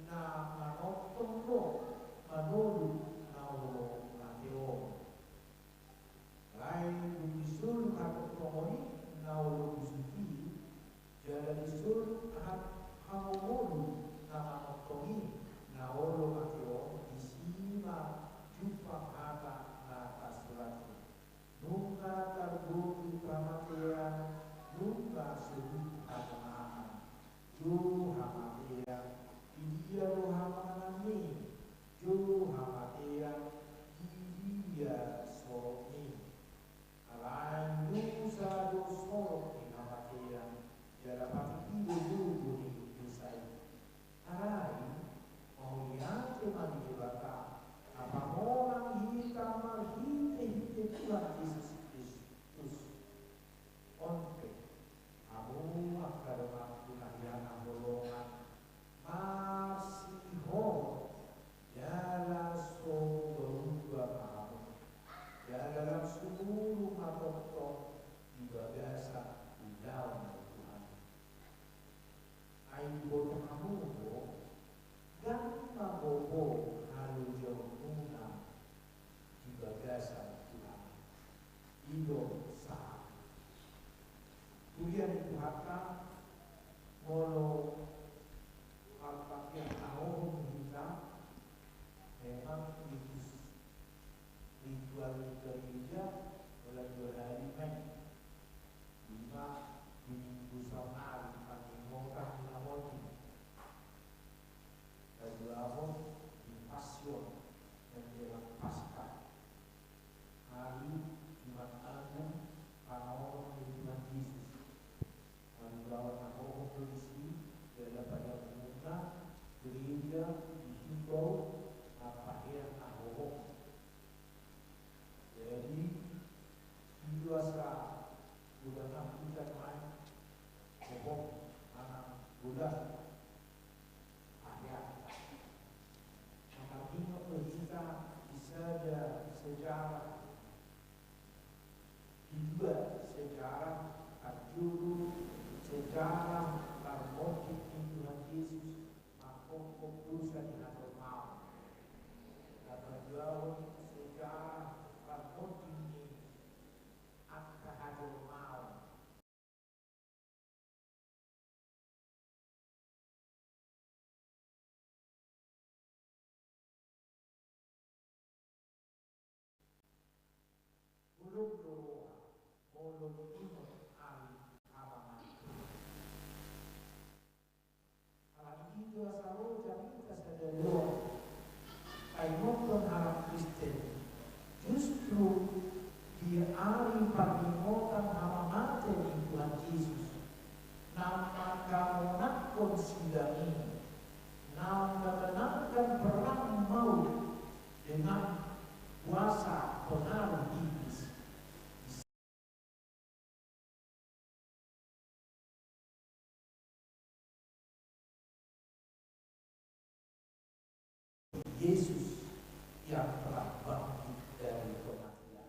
na manongtong do manoluk na olo mate on. Alai dung disoluk hatongtongon i na olo busuk i, jala disoluk ha-, hamomolu na manongtong i na olo mate on, disi ma jumpang hata na tarsurat i. Nunga targogit hamatean, nunga surut hamonangan. Jo hamatean, di dia do hamonanganmi? Jo hamatean, di dia sorokmi? Alai dosa do sorok ni hamatean, jala pati i do gogo ni dosa i. Alai mauliate ma di Debata, na pamonang hita marhitehite Tuhan Jesus Kristus. On pe, hamu angka donganku na hinaholongan, marsihol jala so muba-uba ma hamu, jala lam sumurung ma tongtong di bagasan ulaon ni Tuhan. Ai diboto hamu do, ndang magogo halojaonmuna di bagasan Tuhan. I do sahat. Huria ni Tuhanta, molo marpakian na hohom hita, memang ritus ritual ni gereja, holan dua hali ma i. Ima di minggu saonari, paningotan ni na monding. Paduahon di Passion, menjelang Paskah. Ari Jumat Agung, panaonon ni Tuhan Jesus. Molo ulaon na hohom do disi, jala pada umumna gereja dihimbau marpahean na hohom. Jadi, i do asa godang na huta nuaeng, hohom manang godang pahean. Mangkaningot do hita di sada sejarah, di dua sejarah, parjolo sejarah parmonding ni Tuhan Jesus mangkophop dosa ni hajolmaon. Na paduahon sejarah parmonding ni angka hajolmaon. Holong do roha molo diingot ari hamamate. Alani i do asa ro jamita sadari on paingothon halak Kristen, justru di ari parningotan hamamate ni Tuhan Jesus, na mangkamonangkon sidang i, na memenangkan perang maut dengan kuasa pengaruh iblis. Yesus yang telah bangkit dari kematian.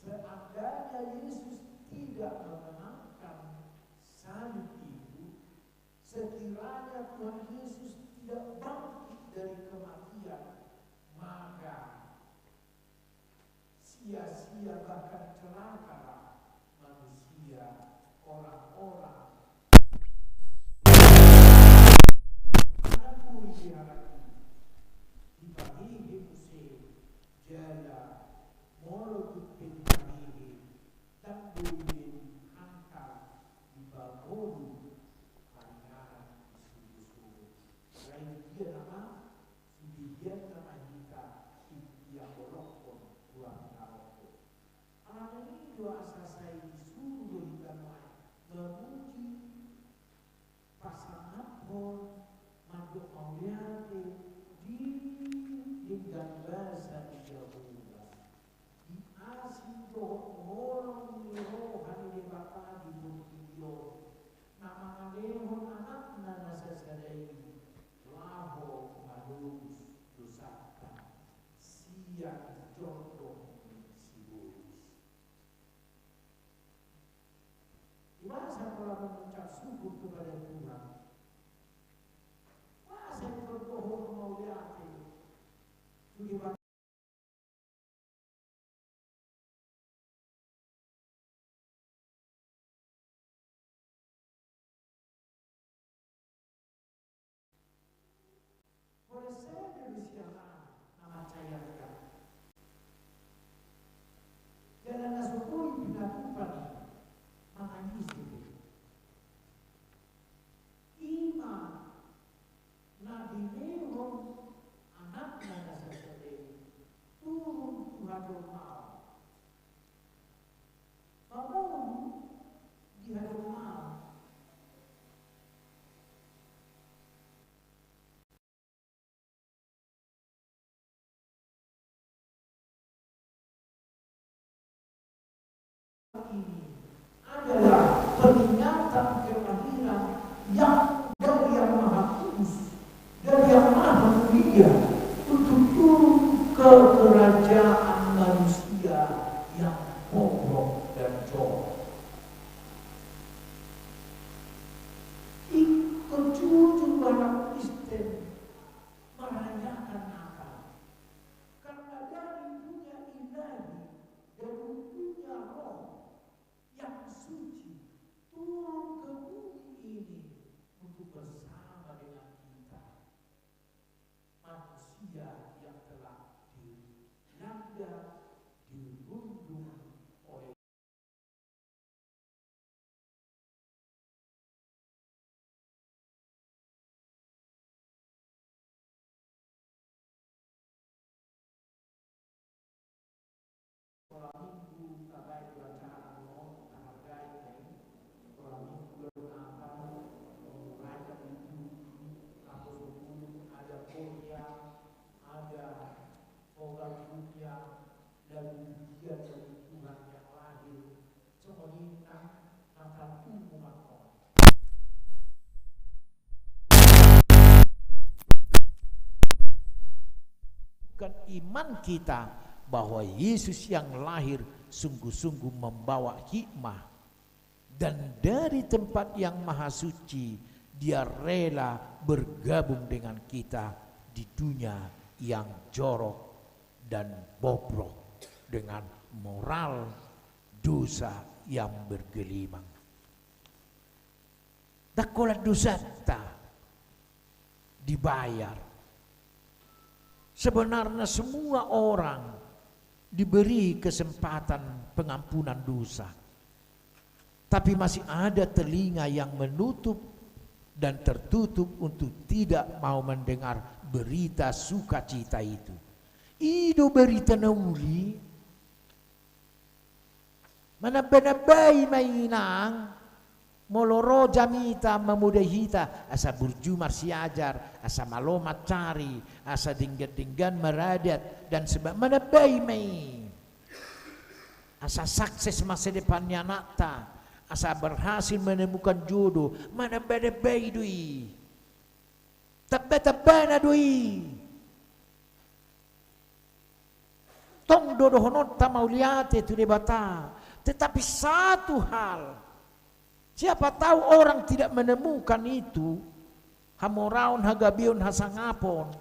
Seandainya Yesus tidak memenangkan salib itu, sekiranya Tuhan Yesus tidak bangkit dari kematian, maka sia-sia bahkan celakalah manusia, orang-orang. Anak bui di halak i, dipahehe muse, jala molo tung pe dipahehe, ndang boi be dihantal, dipangolu haringanan di surgo. kepada Tuhan. Masa diperbohong mauliate tu Debata? Holan sada do sian na mansai angka. Jala na so boi pinakupan i manang ise pe. I ma na dilehon anakna na sasada i turun tu hajolmaon. Mamolus di hajolmaon. Ini adalah peringatan kelahiran yang dari Yang Maha Kudus, dari Yang Maha Mulia, untuk turun ke kerajaan manusia yang bobrok dan jorok. Ingkon jujur umat Kristen merayakan Natal. Karena dari dunia ilahi, dari dunia roh yang suci, turun ke bumi ini untuk bersama dengan kita, manusia yang telah dilanda, dirundung oleh Pola minggu tabaen bacaan on, tahargai, eh. Pola minggu Natal, menguraikan itu, kampus sepuluh, ada koya, ada program dunia, lagu pujian bagi Tuhan yang lahir. Songon i nang na tarpungu ma on. Bukan iman kita bahwa Yesus yang lahir sungguh-sungguh membawa hikmah dan dari tempat yang maha suci, dia rela bergabung dengan kita di dunia yang jorok dan bobrok dengan moral dosa yang bergelimang. Ndang holan dosanta dibayar. Sebenarnya semua orang diberi kesempatan pengampunan dosa. Tapi masih ada telinga yang menutup dan tertutup untuk tidak mau mendengar berita sukacita itu. I do berita na uli. Manamba-nambai ma i nang, molo ro jamita mamodai hita, asa burju marsiajar, asa malo mansari, asa denggan-denggan maradat, dan seba-, manambai ma i. Asa sukses masa depan ni anakta, asa berhasil menemukan jodoh, manamba-nambai do i. Tamba-tambana do i. Tong do dohononta mauliate tu Debata. Tetapi satu hal, siapa tahu orang tidak menemukan itu, hamoraon, hagabeon, hasangapon.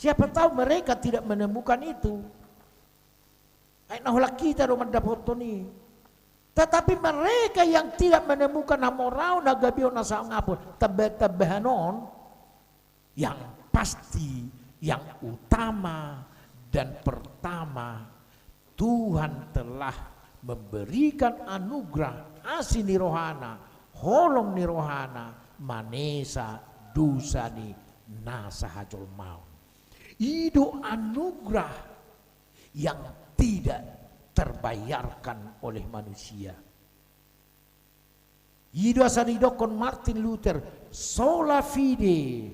Siapa tahu mereka tidak menemukan itu. Ai na holan hita do mandapothon i. Tetapi mereka yang tidak menemukan hamoraon, hagabeon, hasangapon, tamba-tambahan on, yang pasti, yang utama dan pertama, Tuhan telah memberikan anugerah asi ni rohana, holong ni rohana, manesa dosa ni na sahajolmaon. I do anugerah yang tidak terbayarkan oleh manusia. I do asa didokkon Martin Luther, sola fide,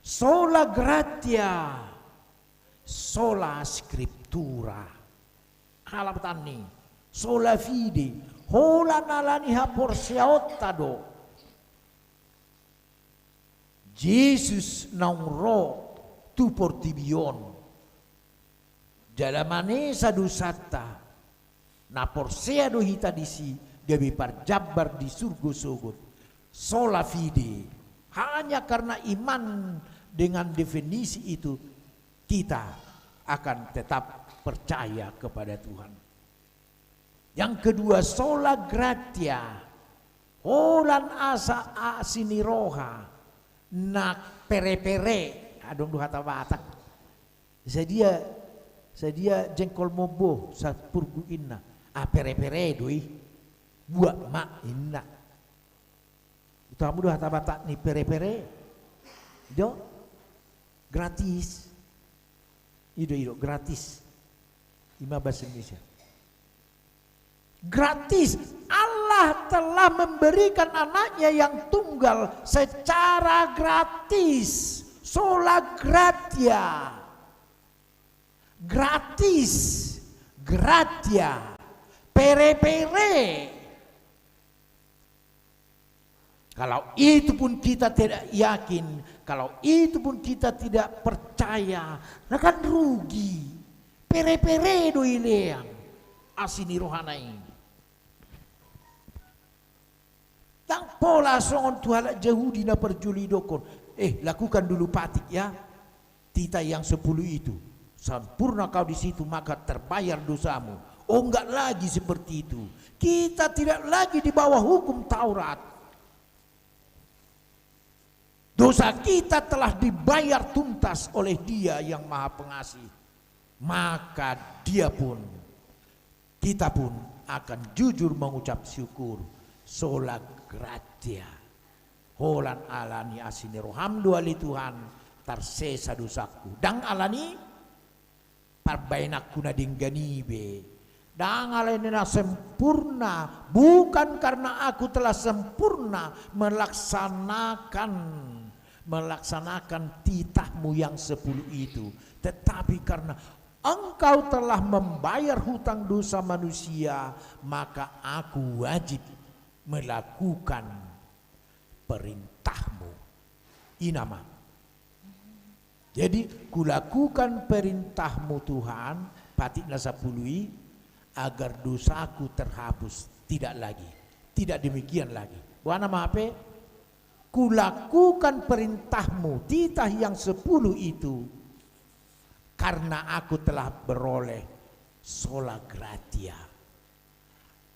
sola gratia, sola scriptura. Ala tanni, sola fide, holan ala ni haporseaonta do. Jesus naung ro tu portibi on. Jala manesa dosanta, na porsea do hita disi, gabe parjambar di surgo sogot. Sola fide, hanya karena iman dengan definisi itu, kita akan tetap percaya kepada Tuhan. Yang kedua, sola gratia, holan asa asi ni roha, na pere-pere, adong do hata Batak. Sadia, sadia jengkol mombo, sapurgu inna. Ah, pere-pere do i. Buat ma inna. Ito hamu do hata Batak ni pere-pere? Do? Gratis. Ido, ido, gratis. Ima bahasa Indonesia. Gratis. Allah telah memberikan anaknya yang tunggal secara gratis. Sola gratia. Gratis. Gratia. Pere-pere. Kalau itu pun kita tidak yakin, kalau itu pun kita tidak percaya, na kan rugi. Pere-pere do ilean asi ni rohana i. Ndang pola songon tu halak Jahudi na parjolo idokkon, eh, lakukan dulu patik ya, titah yang sepuluh itu. Sempurna kau di situ, maka terbayar dosamu. Oh, enggak lagi seperti itu. Kita tidak lagi di bawah hukum Taurat. Dosa kita telah dibayar tuntas oleh Dia yang Maha Pengasih. Maka Dia pun, kita pun akan jujur mengucap syukur. Sola gratia. Holan ala ni asi ni roham do ale Tuhan, tarsesa dosaku. Ndang ala ni parbahenanku na denggan i be. Ndang ala ni na sempurna, bukan karena aku telah sempurna melaksanakan, melaksanakan titahmu yang sepuluh itu, tetapi karena Engkau telah membayar hutang dosa manusia, maka aku wajib melakukan perintahmu. I ma. Jadi, kulakukan perintahmu Tuhan, patik na sapuluh i, agar dosaku terhapus, tidak lagi. Tidak demikian lagi. Boha nama hape? Kulakukan perintahmu, titah yang sepuluh itu, karena aku telah beroleh sola gratia.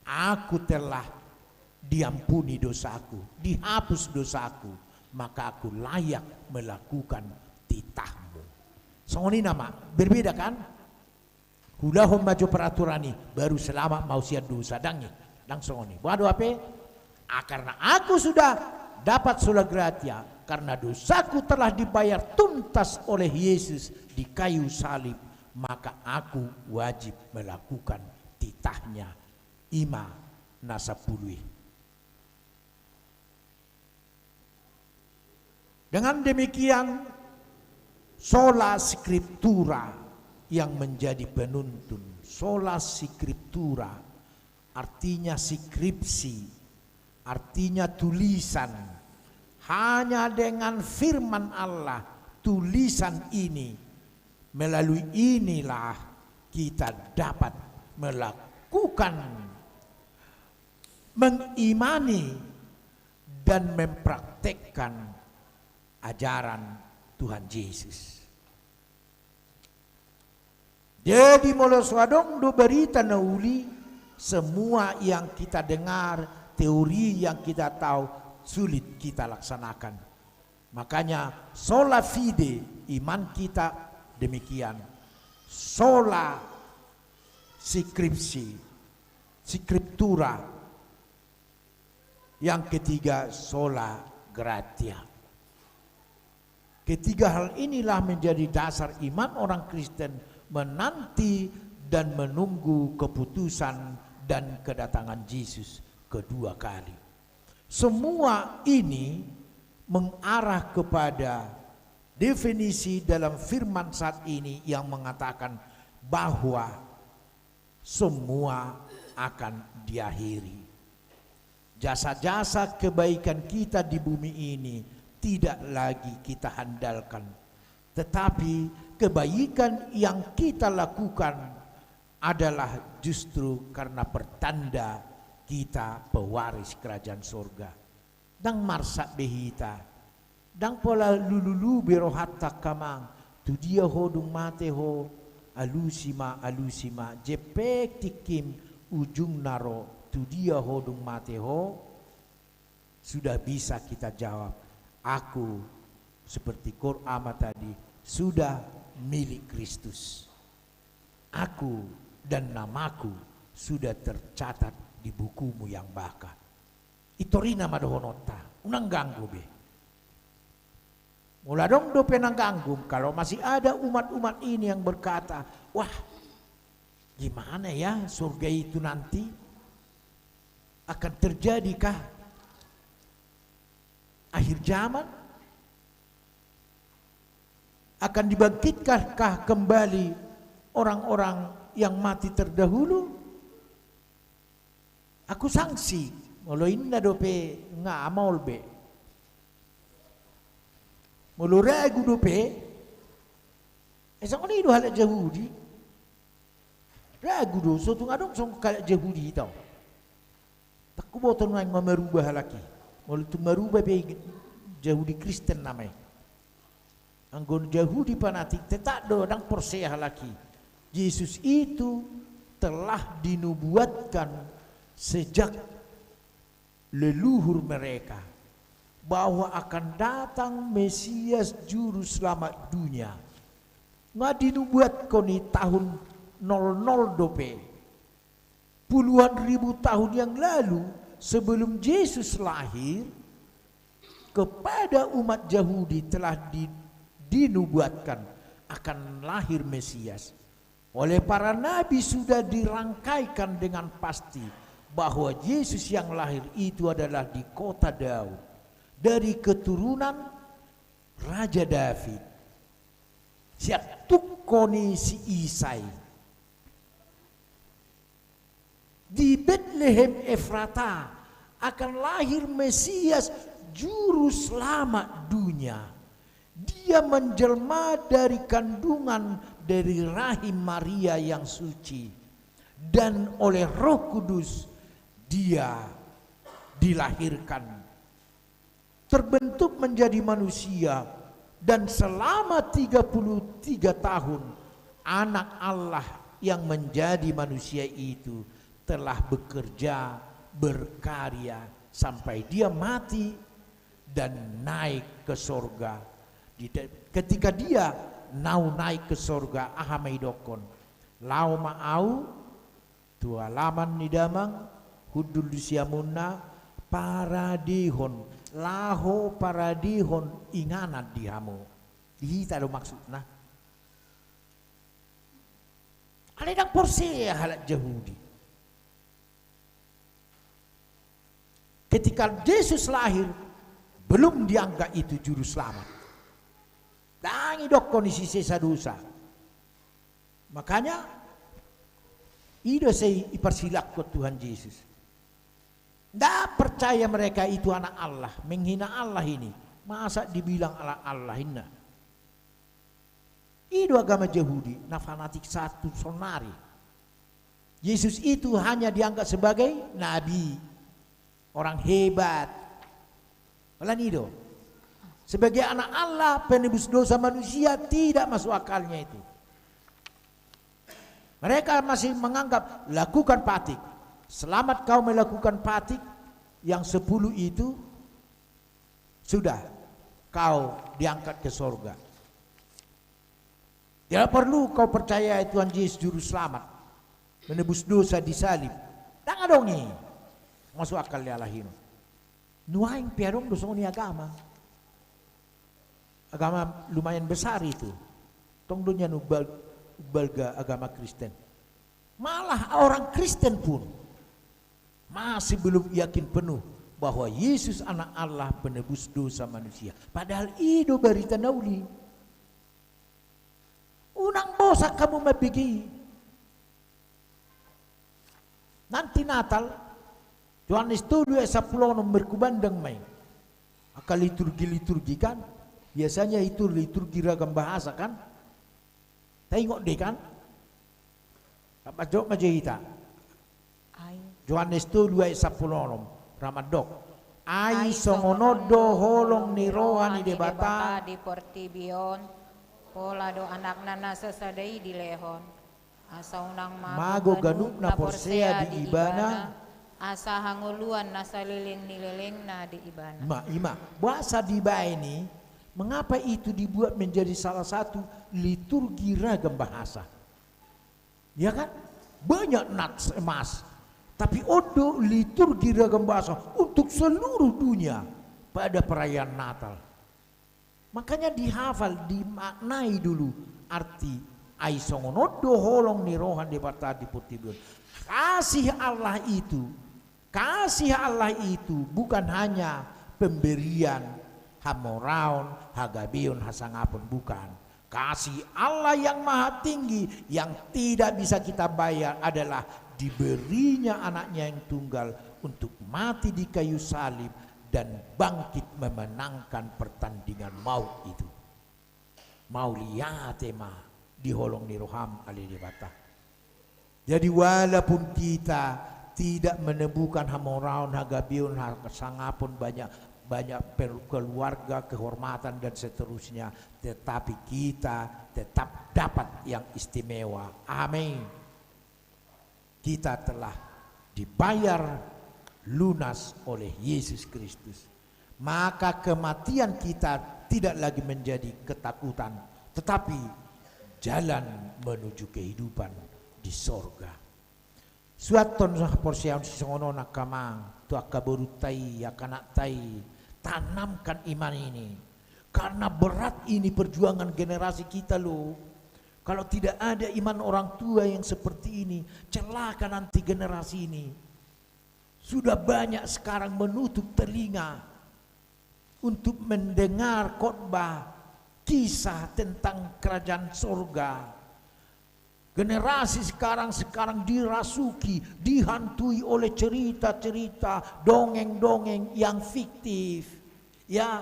Aku telah diampuni dosaku, dihapus dosaku, maka aku layak melakukan titahmu. Songon i nama, berbeda kan? Huulahon ma jo peraturan i, baru selamat ma au sian dosa, ndang i, ndang songon i. Boha do hape? Ah, karena aku sudah dapat sola gratia, karena dosaku telah dibayar tuntas oleh Yesus di kayu salib, maka aku wajib melakukan titahnya. I ma na sapuluh i. Dengan demikian, sola scriptura yang menjadi penuntun. Sola scriptura, artinya skripsi, artinya tulisan. Hanya dengan firman Allah, tulisan ini, melalui inilah kita dapat melakukan, mengimani, dan mempraktekkan ajaran Tuhan Yesus. Jadi, molo so adong do barita na uli, semua yang kita dengar, teori yang kita tahu, sulit kita laksanakan. Makanya, sola fide, iman kita demikian. Sola scripsi, scriptura. Yang ketiga, sola gratia. Ketiga hal inilah menjadi dasar iman orang Kristen menanti dan menunggu keputusan dan kedatangan Yesus kedua kali. Semua ini mengarah kepada definisi dalam firman saat ini yang mengatakan bahwa semua akan diakhiri. Jasa-jasa kebaikan kita di bumi ini tidak lagi kita handalkan, tetapi kebaikan yang kita lakukan adalah justru karena pertanda Hita pewaris kerajaan sorga. Ndang marsak be hita. Ndang pola lululu be rohanta, angka amang. Tu dia ho dung mate ho? Alusi ma, alusi ma. Jempek tingkim, ujungna ro. Tu dia ho dung mate ho? Sudah bisa kita jawab, "Aku," seperti Korama tadi, "sudah milik Kristus. Aku dan namaku sudah tercatat di buku-Mu yang baka." I torinna ma dohononta, unang ganggu be. Molo adong dope na ganggu, kalau masih ada umat-umat ini yang berkata, "Wah, gimana ya surga itu nanti? Akan terjadikah akhir zaman? Akan dibangkitkankah kembali orang-orang yang mati terdahulu?" Aku sangsi, molo inna dope, nga maol be. Molo ragu dope, eh, songon i do halak Jahudi. Ragu do, so tung adong songon halak Jahudi hita on. Ndang huboto nuaeng ma marubah halak i. Molo tung marubah pe Jahudi Kristen nama i. Anggo Jahudi fanatik, tetap do ndang porsea halak i. Yesus itu telah dinubuatkan sejak leluhur mereka bahwa akan datang Mesias, Juru Selamat dunia. Nga dinubuatkon i tahun nol nol dope. Puluhan ribu tahun yang lalu, sebelum Yesus lahir, kepada umat Yahudi telah di-, dinubuatkan akan lahir Mesias. Oleh para nabi sudah dirangkaikan dengan pasti bahwa Yesus yang lahir itu adalah di kota Daud, dari keturunan Raja Daud. Sian tungko ni si Isai. Di Betlehem Efrata akan lahir Mesias, Juru Selamat dunia. Dia menjelma dari kandungan, dari rahim Maria yang suci, dan oleh Roh Kudus Dia dilahirkan, terbentuk menjadi manusia, dan selama tiga puluh tiga tahun, Anak Allah yang menjadi manusia itu telah bekerja, berkarya, sampai Dia mati dan naik ke sorga. Di de-, ketika Dia nau naik ke sorga, aha ma idokkon? Laho ma Au tu alaman ni Damang, hundul di siamunna, paradehon, laho paradehon inganan di hamu. Di hita do maksudna. Alai ndang porsea halak Jahudi. Ketika Yesus lahir, belum dianggap itu juru selamat. Ndang idokkon i sisesa dosa. Makanya, i do sai iparsilangkon Tuhan Yesus. Nda percaya mereka itu anak Allah, menghina Allah ini. Masa dibilang anak Allah, inna. I do agama Jahudi, na fanatik sahat tu saonnari. Yesus itu hanya dianggap sebagai nabi, orang hebat. Alani i do. Sebagai anak Allah, penebus dosa manusia, tidak masuk akalnya itu. Mereka masih menganggap, lakukan fatik. Selamat kau melakukan fatik yang sepuluh itu, sudah, kau diangkat ke sorga. Tidak perlu kau percaya Tuhan Yesus Juru Selamat, menebus dosa di salib. Ndang adong i. Masuk akal ni halak i on. Nuaeng pe adong do songon i agama. Agama lumayan besar itu. Tong do nian umbal-, umbalga agama Kristen. Malah orang Kristen pun masih belum yakin penuh bahwa Yesus anak Allah penebus dosa manusia. Padahal i do barita na uli. Unang bosan hamu mambege i. Nanti Natal, Johannes tolu ayat sampulu onom markumandang ma i. Angka liturgi-liturgi kan, biasanya itu liturgi ragam bahasa kan. Taingot do i kan? Rap manjawab ma jo hita. Ai. Johannes tolu ayat sampulu onom, ra mandok. Ai songon on do holong ni roha ni Debata di portibi on, pola do Anakna na sasada i dilehon, asa unang mago ganupna porsea di Ibana, asa hangoluan na saleleng ni lelengna di Ibana. Ma, ima, boasa dibaen i, mengapa itu dibuat menjadi salah satu liturgi ragam bahasa? Ya kan? Banyak nats emas. Tapi on do liturgi ragam bahasa untuk seluruh dunia pada perayaan Natal. Makanya dihafal, dimaknai dulu arti ai songon on do holong ni roha ni Debata di portibi on. Kasih Allah itu, kasih Allah itu bukan hanya pemberian, hamoraon, hagabeon, hasangapon, bukan. Kasih Allah yang maha tinggi, yang tidak bisa kita bayar, adalah diberinya Anaknya yang tunggal untuk mati di kayu salib dan bangkit memenangkan pertandingan maut itu. Mauliate ma di holong ni roham, ale Debata. Jadi, walaupun kita tidak menemukan hamoraon, hagabeon, hasangapon, banyak, banyak per-, keluarga, kehormatan, dan seterusnya, tetapi kita tetap dapat yang istimewa. Amin. Kita telah dibayar lunas oleh Yesus Kristus. Maka kematian kita tidak lagi menjadi ketakutan, tetapi jalan menuju kehidupan di sorga. Suanton haporseaon sisongon on angka amang, tu angka borunta i, angka anakta i, tanamkan iman ini. Karena berat ini perjuangan generasi kita, loh. Kalau tidak ada iman orang tua yang seperti ini, celaka nanti generasi ini. Sudah banyak sekarang menutup telinga untuk mendengar khotbah kisah tentang kerajaan sorga. Generasi sekarang, sekarang dirasuki, dihantui oleh cerita-cerita, dongeng-dongeng yang fiktif. Ya,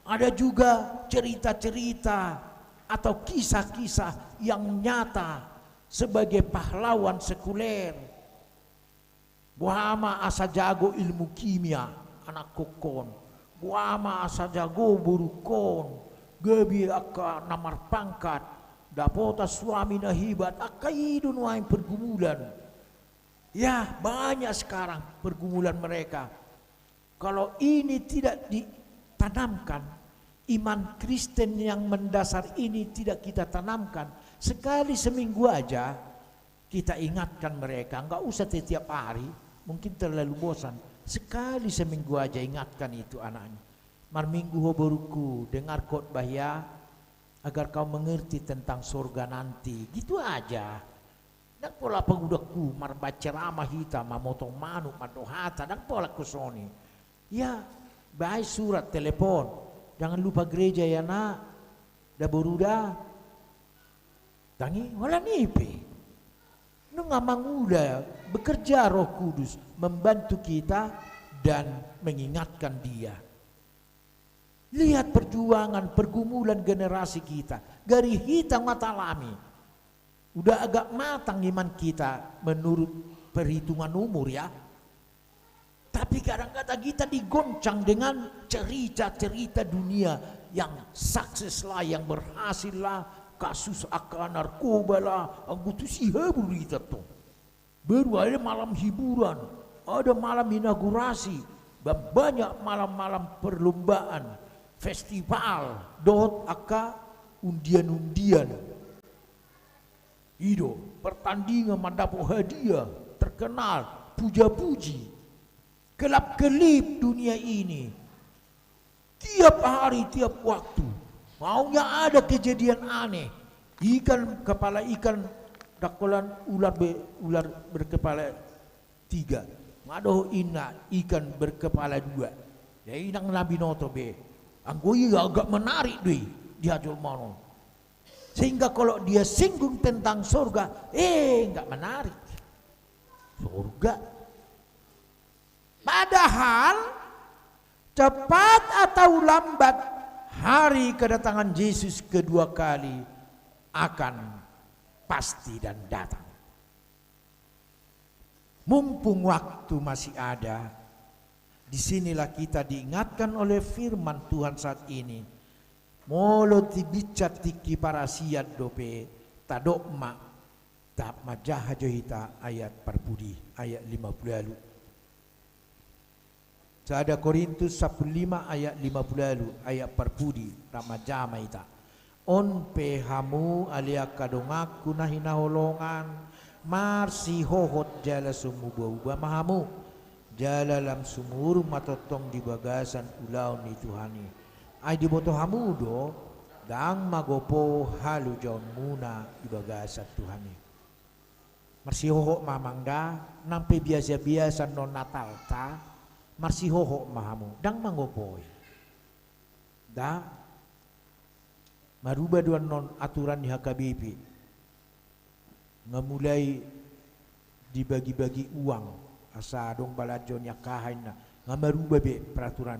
ada juga cerita-cerita atau kisah-kisah yang nyata sebagai pahlawan sekuler. Boha ma asa jago ilmu kimia anakkokkon. Boha ma asa jago borukkon. Gabe angka na marpangkat. Dapotan suami na hebat. Angka i do nuaeng pergumulan. Ya, banyak sekarang pergumulan mereka. Kalau ini tidak ditanamkan, iman Kristen yang mendasar ini tidak kita tanamkan, sekali seminggu aja kita ingatkan mereka, nggak usah setiap hari, mungkin terlalu bosan. Sekali seminggu aja ingatkan itu anaknya. Marminggu ho borungku, dengar khotbah ya, agar kau mengerti tentang sorga nanti. Gitu aja. Ndang pola pangudangku marbaca ceramah hita, mamotong manuk, mandok hata, ndang pola husoni. Ya, baen surat, telepon. Jangan lupa gereja ya, Nak. Da boru da. Tangi, holan i pe. Nunga mangula, bekerja Roh Kudus, membantu kita dan mengingatkan dia. Lihat perjuangan, pergumulan generasi kita. Gari hita nga talami. Udah agak matang iman kita menurut perhitungan umur, ya. Tapi kadang-kadang kita digoncang dengan cerita-cerita dunia yang sukses lah, yang berhasil lah, kasus angka narkoba lah, anggo tusi habur hita tong. Baru ada malam hiburan, ada malam inaugurasi, ba-, banyak malam-malam perlombaan, festival, dohot angka undian-undian. I do, pertandingan mandapot hadiah, terkenal, puja-puji. Kelap-kelip dunia ini. Tiap hari, tiap waktu. Maunya ada kejadian aneh. Ikan, kepala ikan, ndang holan ular be-, ular berkepala tiga. Nga dohot inna ikan berkepala dua. Ya, i ndang na binoto be. Anggo i agak menarik do i di hajolmaon on. Sehingga kalau dia singgung tentang sorga, eh, nggak menarik. Sorga. Padahal cepat atau lambat hari kedatangan Yesus kedua kali akan pasti dan datang. Mumpung waktu masih ada, di sinilah kita diingatkan oleh firman Tuhan saat ini. Molo tibinsat tingki parasian dope, tadok ma, tap manjaha jo hita ayat parpudi, ayat lima puluh ualu. Sada Korintus sampulu lima ayat lima puluh ualu, ayat parpudi, rap manjaha ma hita. On pe hamu ale angka donganku na hinaholongan, marsihohot jala so muba-uba ma hamu, jala lam sumurung ma tongtong di bagasan ulaon ni Tuhan i. Ai diboto hamu do, ndang magopo halujaonmuna di bagasan Tuhan i. Marsihohot ma amang da, nang pe biasa-biasa annon Natalta, marsihohot ma hamu, ndang mangopo i. Da, maruba do annon aturan ni H K B P. Nga mulai dibagi-bagi uang, asa adong balanjo ni angka aha inna, nga maruba be peraturan.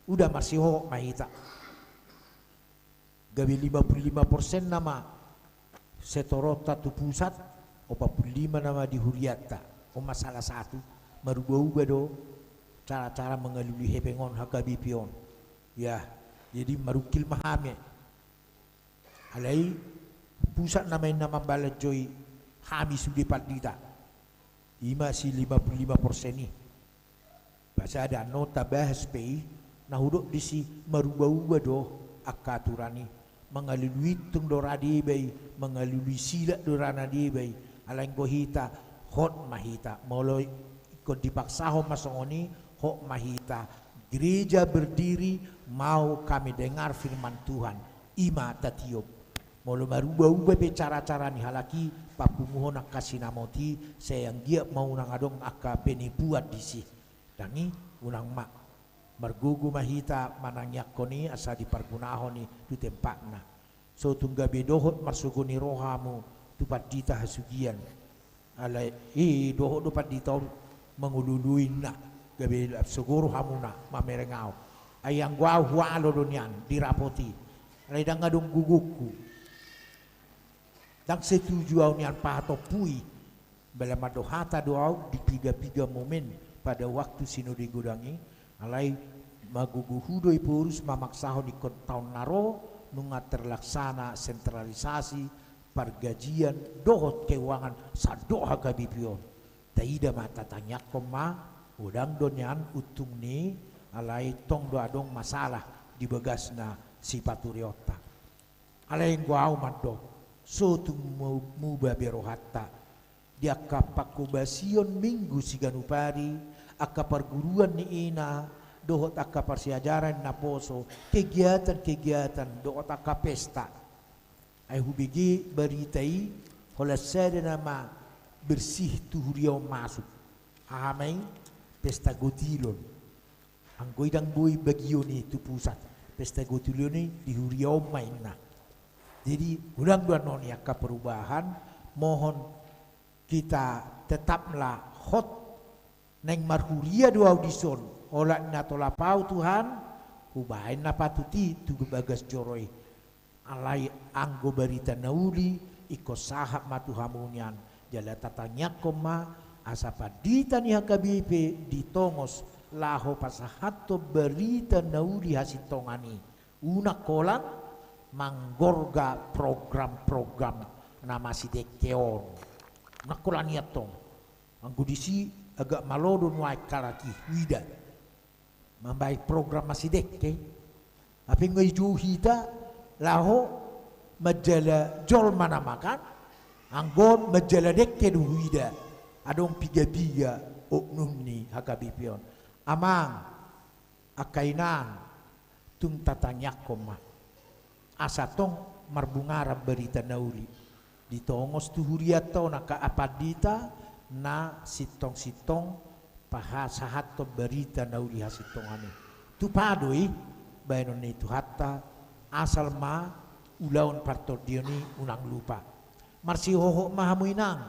Uda marsihohot ma hita. Gabe lima puluh lima persen nama setoronta tu pusat, opat puluh lima nama di hurianta. On ma salah satu, maruba-uba do cara-cara mangalului hepeng on, H K B P on. Ya, jadi marungkil ma hami. Alai pusat nama inna mambalanjoi hami sude pandita. Ima si lima puluh lima persen i. Ba sada annon tabahas pe i, na hudok disi maruba-uba do angka aturan i. Mangalului intung do ra deba i, mangalului silak do ra na deba i. Alai anggo hita, hot ma hita. Molo ingkon dipaksahon ma songon i, hot ma hita. Gereja berdiri, mau kami dengar firman Tuhan. Ima tatiop. Molo maruba-uba pe cara-cara ni halak i, papunguhon angka sinamot i, sai anggiat ma unang adong angka penipuan disi. Ndang i, unang ma. Margogo ma hita manangiangkon i asa dipargunahon i tu tempatna. So tung gabe dohot marsogo ni roha hamu tu pandita hasugian. Alai i dohot do pandita on mangoloi-oloi inna, gabe lam sogo rohamuna mamereng ahu. Ai anggo ahu hualo do nian di rapot i. Alai ndang adong gogongku. Ndang setuju ahu nian pahatompu i. Molo mandok hata do ahu di piga-piga momen pada waktu sinode godang i. Alai magogo hu do Ephorus mamaksahon ingkon taon na ro nunga terlaksana sentralisasi pargajian dohot keuangan sandok H K B P on. Taida ma, tatangiangkon ma, godang do nian untung ni, alai tong do adong masalah di bagasna sipatureonta. Alai anggo ahu mandok, so tung mu-, muba be rohanta. Di angka pangkobasion Minggu siganup ari, angka parguruan ni ina, dohot angka parsiajaran naposo, kegiatan-kegiatan, dohot angka pesta. Ai hubege barita i, holan sada nama bersih tu huria on masuk. Aha ma i? Pesta gotilon. Anggo i ndang boi bagion i tu pusat, pesta gotilon i di huria on ma inna. Jadi, godang do annon i angka perubahan, mohon kita tetaplah hot, naeng marhuria do ahu dison, olat na tolap ahu Tuhan, hubaen na patut i tu bagas joro i. Alai anggo barita na uli, ingkon sahat ma tu hamu nian, jala tatangiangkon ma, asa pandita ni H K B P ditongos laho pasahathon barita na uli hasintongan i. Unang holan manggorga program-program na masidengke on. Unang holan i antong. Anggo disi agak malo do nuaeng halak i, huida. Mambaen program masidengke. Hape nga i jou hita laho manjala jolma nama kan. Anggo on manjala dengke do huida. Adong piga-piga oknum ni H K B P on. Amang, angka inang, tung tatangiangkon ma. Asa tong marbungaran barita na uli. Ditongos tu hurianta on angka pandita na sintong-sintong pasahathon barita na uli hasintongan i. Tupa do i baenon ni Tuhanta, asal ma ulaon partondion i unang lupa. Marsihohot ma hamu inang,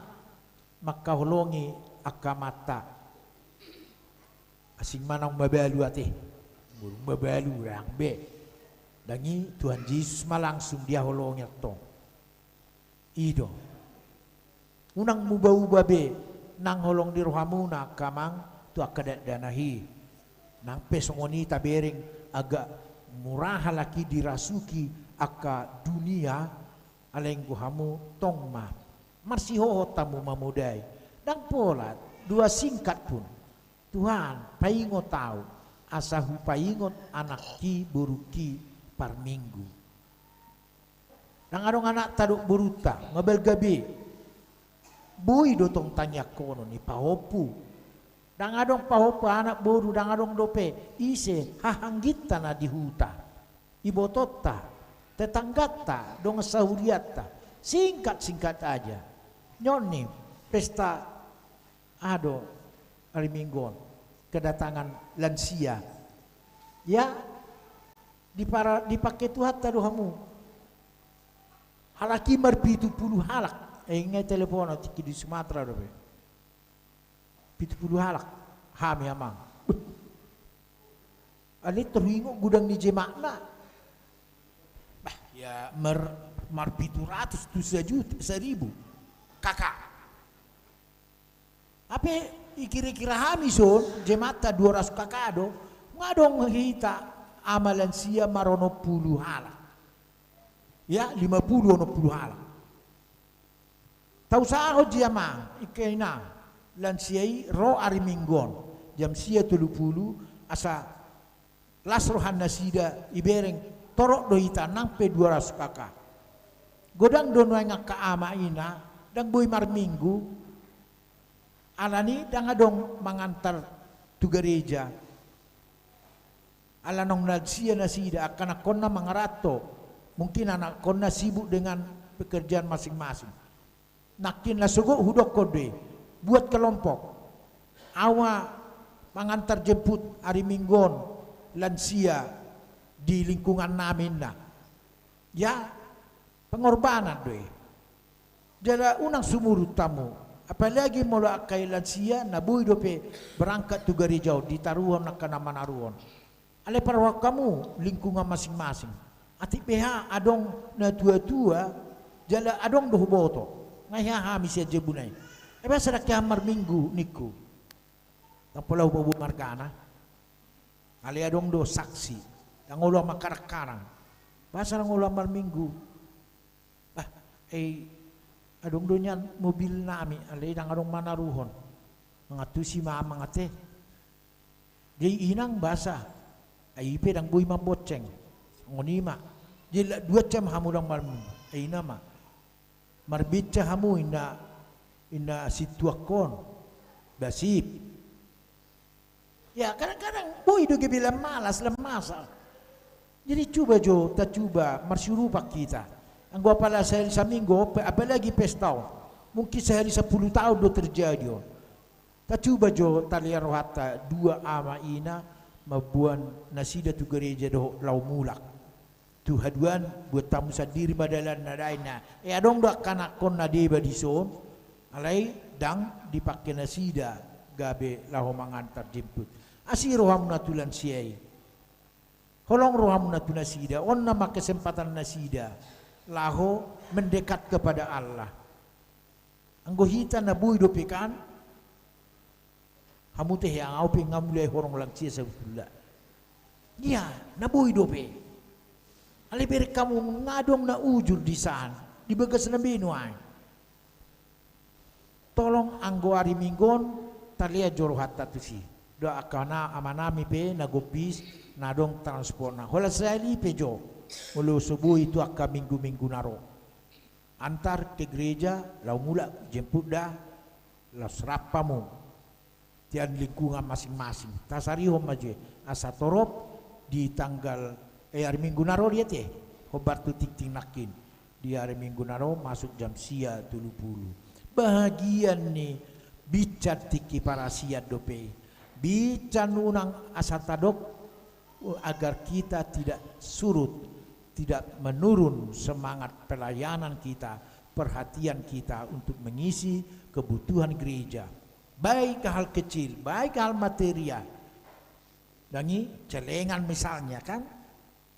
mangkaholongi angka amanta. Asing ma naung mabalu ate. Molo mabalu ndang be. Ndang i Tuhan Jesus ma langsung dihaholongi antong. I do. Unang muba-uba be Nang holong ni rohamuna angka amang tu angka dakdanak i. Nang pe songon i tabereng agak mura halak i dirasuki angka dunia, alai anggo hamu tong ma marsihohot hamu mamodai. Ndang pola dua singkat pun. Tuhan, paingot ahu asa hupaingot anakki borungki parminggu. Ndang adong anakta dohot borunta, nga balga be. Boi do tong tangiangkonon i pahompu. Ndang adong pahompu anak boru, ndang adong dope ise hahangginta na di huta. Ibotonta, tetangganta, dongan sahurianta. Singkat-singkat aja. Nion ni pesta, aha do ari Minggu on, kedatangan lansia. Ya, dipara-, dipake Tuhanta do hamu. Halak i marpitu pulu halak. Eh, inge telepon tingki di Sumatera dope. Pitu pulu halak. Hami amang. Beh. Alai tor huingot godang ni jemakna. Bah, ya mar-, marpitu ratus tu sajuta, saribu. K K. Hape dikira-kira hami son, jemakta dua ratus K K do, nga adong hita ama lansia mar onom pulu halak. Ya, lima pulu onom pulu halak. Tausahahon jia ma, ingkon na, lansia i ro ari Minggu on, jam sia tolu pulu, asa las roha nasida, ibereng torop do hita nang pe dua ratus K K. Godang do nuaeng angka ama ina, ndang boi marminggu, alani ndang adong mangantar tu gareja. Ala naung lansia nasida, angka anakkonna mangaranto, mungkin anakkonna sibuk dengan pekerjaan masing-masing. Nangkin na sogot hudokkon do i, buat kelompok. Ahu ma mangantar jemput ari Minggu on lansia di lingkungan nami ninna. Ya, pengorbanan do i. Jala unang sumurut hamu. Apalagi molo angka i lansia na boi dope berangkat tu gareja on, ditaruhon angka na manaruhon. Alai parrohahon hamu lingkungan masing-masing. Atik beha adong na tua-tua, jala adong do huboto. Nga hea hami sian jabuna i. Eba sadangke hami marminggu ningku. Ndang pola huboto margana. Alai adong do saksi. Ndang olo mangkarang-karang. Boasa ndang olo marminggu. Bah, eh, adong do nian mobil nami, alai ndang adong manaruhon. Mangantusi ma amang ate. Jadi inang boasa. Ai i pe ndang boi mambonceng. Songon i ma. Jadi lak dua jam hamu ndang marminggu. Ai ina ma. Marbinca hamu inna, inna situangkon. Basip. Ya, kadang-kadang boi do gabe lam malas, lam masa. Jadi cuba jo, tacuba, marsiurupan hita. Anggo apala sahali saminggu, pe-, apalagi pesta on. Mungkin sahali sapuluh taon do terjadi on. Tacuba jo, talehon rohanta, dua ama ina, mamboan nasida tu gareja dohot laho mulak. Tu haduan, buat hamu sandiri ma dalan na dainna. Eh, adong do angka anakkon na deba dison, alai ndang dipake nasida gabe laho mangantar jemput. Asi rohamuna tu lansia i. Holong rohamuna tu nasida, on nama kesempatan nasida laho mendekat kepada Allah. Anggo hita na boi dope kan, hamu tehe, ahu pe nga mulai horong lansia sabotulna. Ia, na boi dope. Alai bereng hamu nga adong na ujur di san, di bagas na be nuaeng. Tolong anggo ari Minggu on, talehon jo rohanta tusi. Dohot angka na, amanami pe, na gompis, na adong transportna. Holan sahali pe jo, molo so boi tu angka minggu-minggu na ro. Antar ke gereja, laho mulak, jemput da, laos rap hamu. Tian lingkungan masing-masing. Tasarihon ma jo i, asa torop di tanggal, eh, ari Minggu na ro dia te. Hombar tu tingting nangkin. Di ari Minggu na ro masuk jam sia tolu pulu. Bahagian ni bincan tingki parasian dope i. Bincan unang asa tadok agar kita tidak surut, tidak menurun semangat pelayanan kita, perhatian kita untuk mengisi kebutuhan gereja. Baik hal kecil, baik hal material. Ndang i celengan misalnya kan,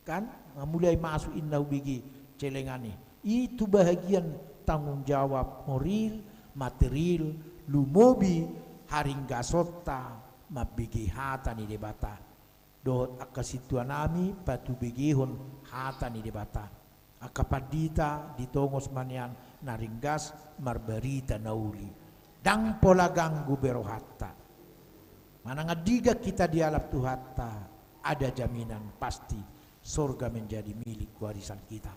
kan, nga mulai masuk inna hubege celengan i. Itu bahagian tanggung jawab moral, material, lumobi haringgasonta mambege hata ni Debata. Dohot angka sintuanami patubegehon hata ni Debata. Angka pandita ditongos ma nian na ringgas marbarita na uli. Ndang pola ganggu be rohanta. Manang andigan hita dialap Tuhanta, ada jaminan pasti sorga menjadi milik warisan kita.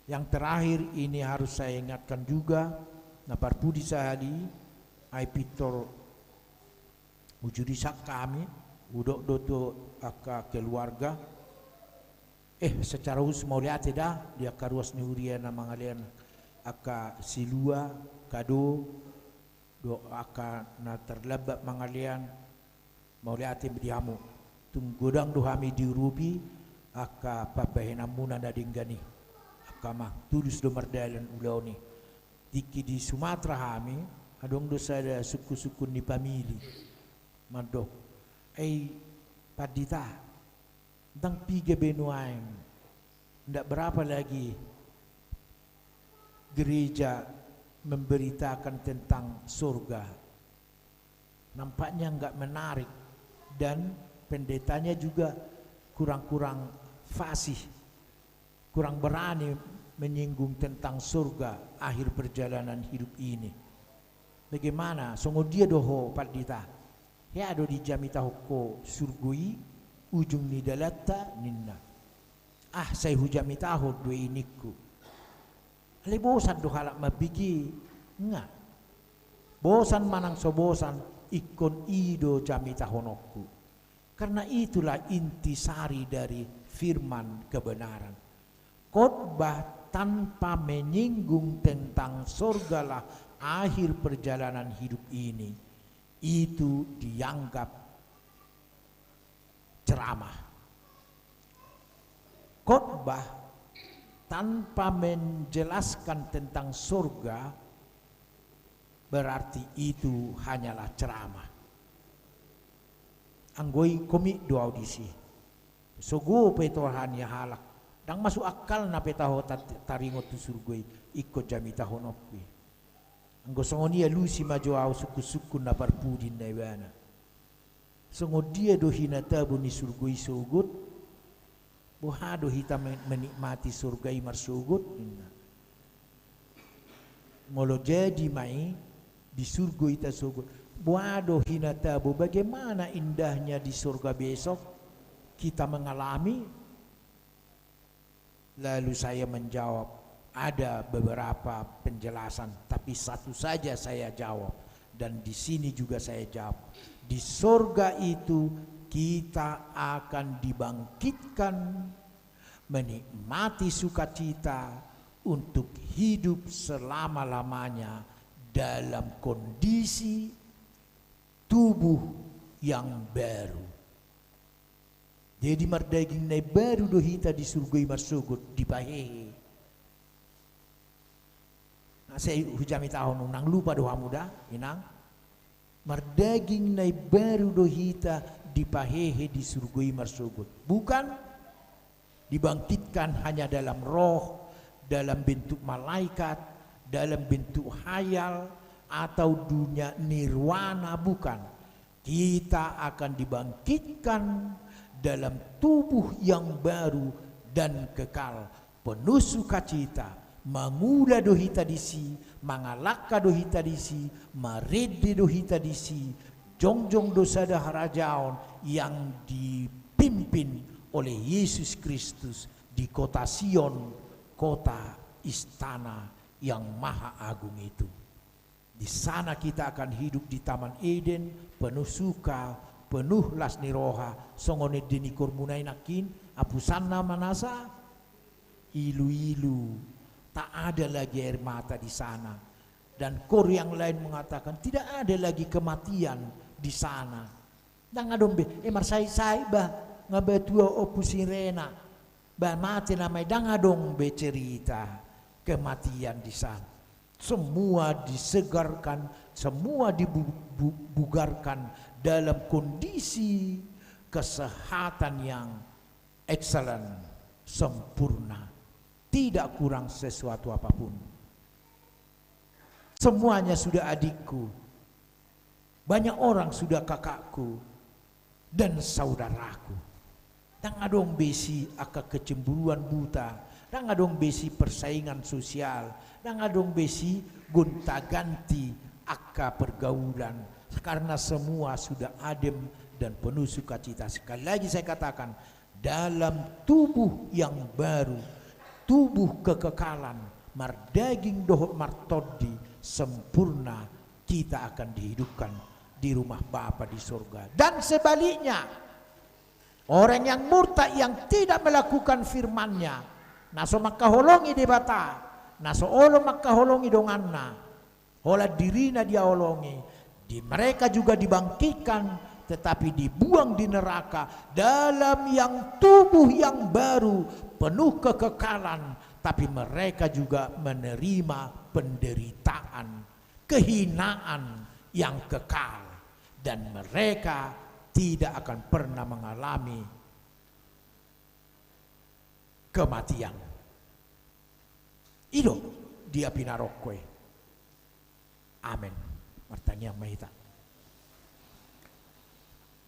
Yang terakhir ini harus saya ingatkan juga, na parpudi sahali, ai pintor uju disangka hami, hudok do tu angka keluarga. Eh, secara khusus mauliate da di angka ruas ni huria na mangalean angka silua, kado, dohot angka na tarlambat mangalean, mauliate ma di hamu. Tung godang do hami diurupi angka pambahenanmuna na denggan i. Angka ma, tulus do mardalan ulaon i. Tingki di Sumatera hami, adong do sada sungkun-sungkun ni pamili. Mandok, "Ai pandita, ndang piga be nuaeng, ndak berapa lagi gereja memberitakan tentang surga. Nampaknya nggak menarik dan pendetanya juga kurang-kurang fasih, kurang berani menyinggung tentang surga akhir perjalanan hidup ini." "Bagaimana? Songon dia do ho, pandita? Hea do dijamitahon ho surgo i ujung ni dalanta?" ninna. "Ah, sai hujamitahon do i," ningku. "Alai bosan do halak mambege." "Nga. Bosan manang so bosan, ingkon i do jamitahononku. Karena itulah intisari dari firman kebenaran. Khotbah tanpa menyinggung tentang sorgalah akhir perjalanan hidup ini. Itu dianggap ceramah. Khotbah tanpa menjelaskan tentang sorga, berarti itu hanyalah ceramah." Anggo i komit do au disi. Sogo pe torha ni halak, ndang masuk akkalna pe taho tat-, taringot tu surgo i, ingkon jamitahononku i. Anggo songon i alusi ma jo au sungkun-sungkun na parpudi, ninna ibana. "Songon dia do hinatabo ni surgo i sogot? Boha do hita me-, menikmati sorga i marsogot?" ninna. "Molo jadi ma i, di surgo hita sogot, boha do hinatabo, bagaimana indahnya di sorga besok kita mengalami?" Lalu saya menjawab, ada beberapa penjelasan, tapi satu saja saya jawab. Dan di sini juga saya jawab, di sorga itu kita akan dibangkitkan, menikmati sukacita untuk hidup selama-lamanya dalam kondisi tubuh yang baru. Jadi mardaging na imbaru do hita di surgo i marsogot, dipahehe. Asa hujamitahon, unang lupa do hamu da, inang. Mardaging na imbaru do hita dipahehe di surgo i marsogot. Bukan dibangkitkan hanya dalam roh, dalam bentuk malaikat, dalam bentuk hayal, atau dunia nirwana, bukan. Kita akan dibangkitkan dalam tubuh yang baru dan kekal, penuh sukacita, mangula do hita disi, mangalangka do hita disi, marende do hita disi, jongjong do sada harajaon yang dipimpin oleh Yesus Kristus di kota Sion, kota istana yang maha agung itu. Di sana kita akan hidup di Taman Eden, penuh suka, penuh las ni roha, songon ende ni kormuna i nangkin, apusanna ma nasa ilu-ilu, tak ada lagi air mata di sana. Dan kor yang lain mengatakan, tidak ada lagi kematian di sana. Ndang adong be, eh, marsai-sai ba, nga ba tua Ompu si Rena, ba mate nama i, ndang adong be cerita kematian di sana. Semua disegarkan, semua dibugarkan dalam kondisi kesehatan yang excellent, sempurna, tidak kurang sesuatu apapun. semuanya sudah adikku, banyak orang sudah kakakku dan saudaraku. Ndang adong be disi angka kecemburuan buta, ndang adong be disi persaingan sosial, ndang adong be disi gonta-ganti angka pergaulan, karena semua sudah adem dan penuh sukacita. Sekali lagi saya katakan, dalam tubuh yang baru, tubuh kekekalan, mardaging dohot martondi, sempurna, kita akan dihidupkan di rumah Bapa di sorga. Dan sebaliknya, orang yang murtad, yang tidak melakukan firman-Nya, na so mangkaholongi Debata, na so olo mangkaholongi donganna, holan dirina dihaholongi, di mereka juga dibangkitkan, tetapi dibuang di neraka, dalam yang tubuh yang baru, penuh kekekalan, tapi mereka juga menerima penderitaan, kehinaan yang kekal, dan mereka tidak akan pernah mengalami kematian. I do dia pinarokko i. Amen. Martangiang ma hita.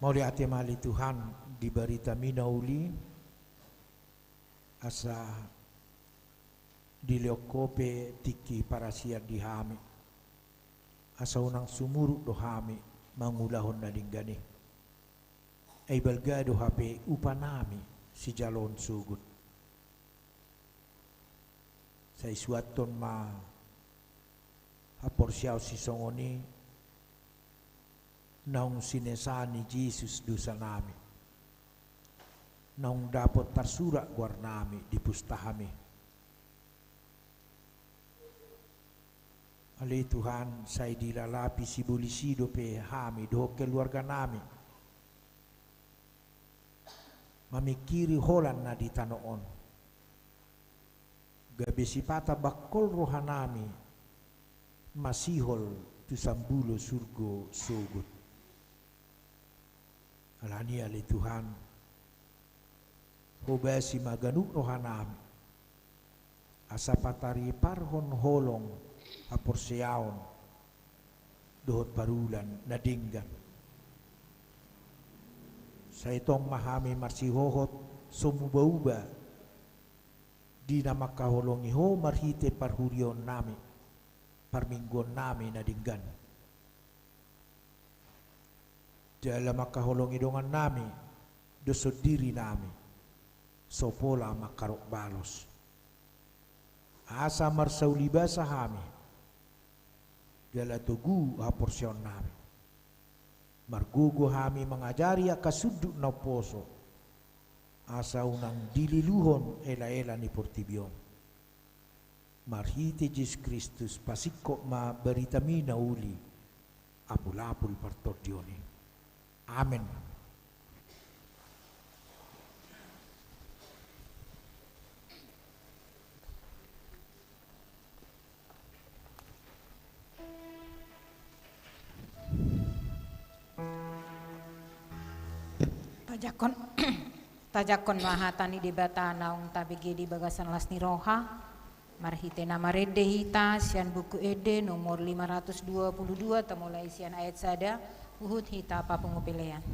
Mauliate ma ale Tuhan di baritaMi na uli, asa dilehon Ho pe tingki parasian di hami, asa unang sumurut do hami mangulahon na denggan i. Ai balga do hape upanami sijaloon sogot. Sai suanhon ma haporseaon sisongon i, naung sinesa ni Jesus dosanami, naung dapot tarsurat goarnami di pustahaMi. Ale Tuhan, sai dilalapi sibolis i dope hami dohot keluarganami mamingkiri holan na di tano on. Gabe sipata bangkol rohanami masihol tu sambulo surgo sogot. Alani i ale Tuhan, hobasi ma ganup rohanami, asa patariparhon holong, haporseaon dohot parulan na denggan. Sai tong ma hami marsihohot so muba-uba di na mangkaholongi Ho marhite parhuriaonnami, parmingguonnami na denggan. Jala mangkaholongi dongannami dohot sondirinami, so pola mangkarok balos. Asa marsaulibasa hami, jala togu haporseaonnami. Margogo hami mangajari angka sundut na umposo, asa unang dililuhon ela-ela ni portibi on. Marhite Jesus Kristus, pasingkop ma baritaMi na uli apul-apul partondion i. Amen. Tajangkon, tajangkon ma hata ni Debata naung tabege di bagasan las ni roha. Marhite na marende hita sian Buku Ende nomor lima ratus dua puluh dua, tamulai sian ayat sada, huhut hita papungu pelean.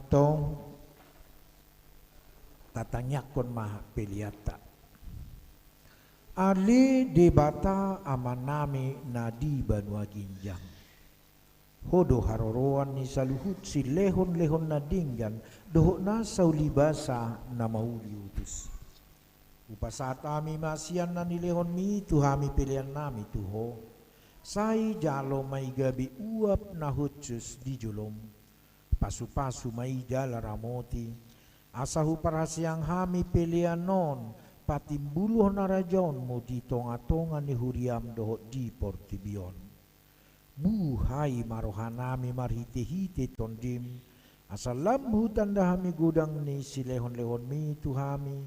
Tong, tatangiangkon ma peleanta. Ale Debata Amanami na di banua ginjang, Ho do haroroan ni saluhut silehonlehon na denggan dohot na saulibasa na mauliutus. Hupasahat hami ma sian na nilehonmi tu hami peleannami tu Ho. Sai jalo ma i gabe uap na hushus di jolom. Pasupasu ma i jala ramoti, asa huparhaseang hami pelean on patimbulhon harajaonmu di tongatonga ni huriam dohot di portibi on. Buhai ma rohanami marhitehite Tondim, asa lam hutanda hami godang ni silehonlehonmi tu hami,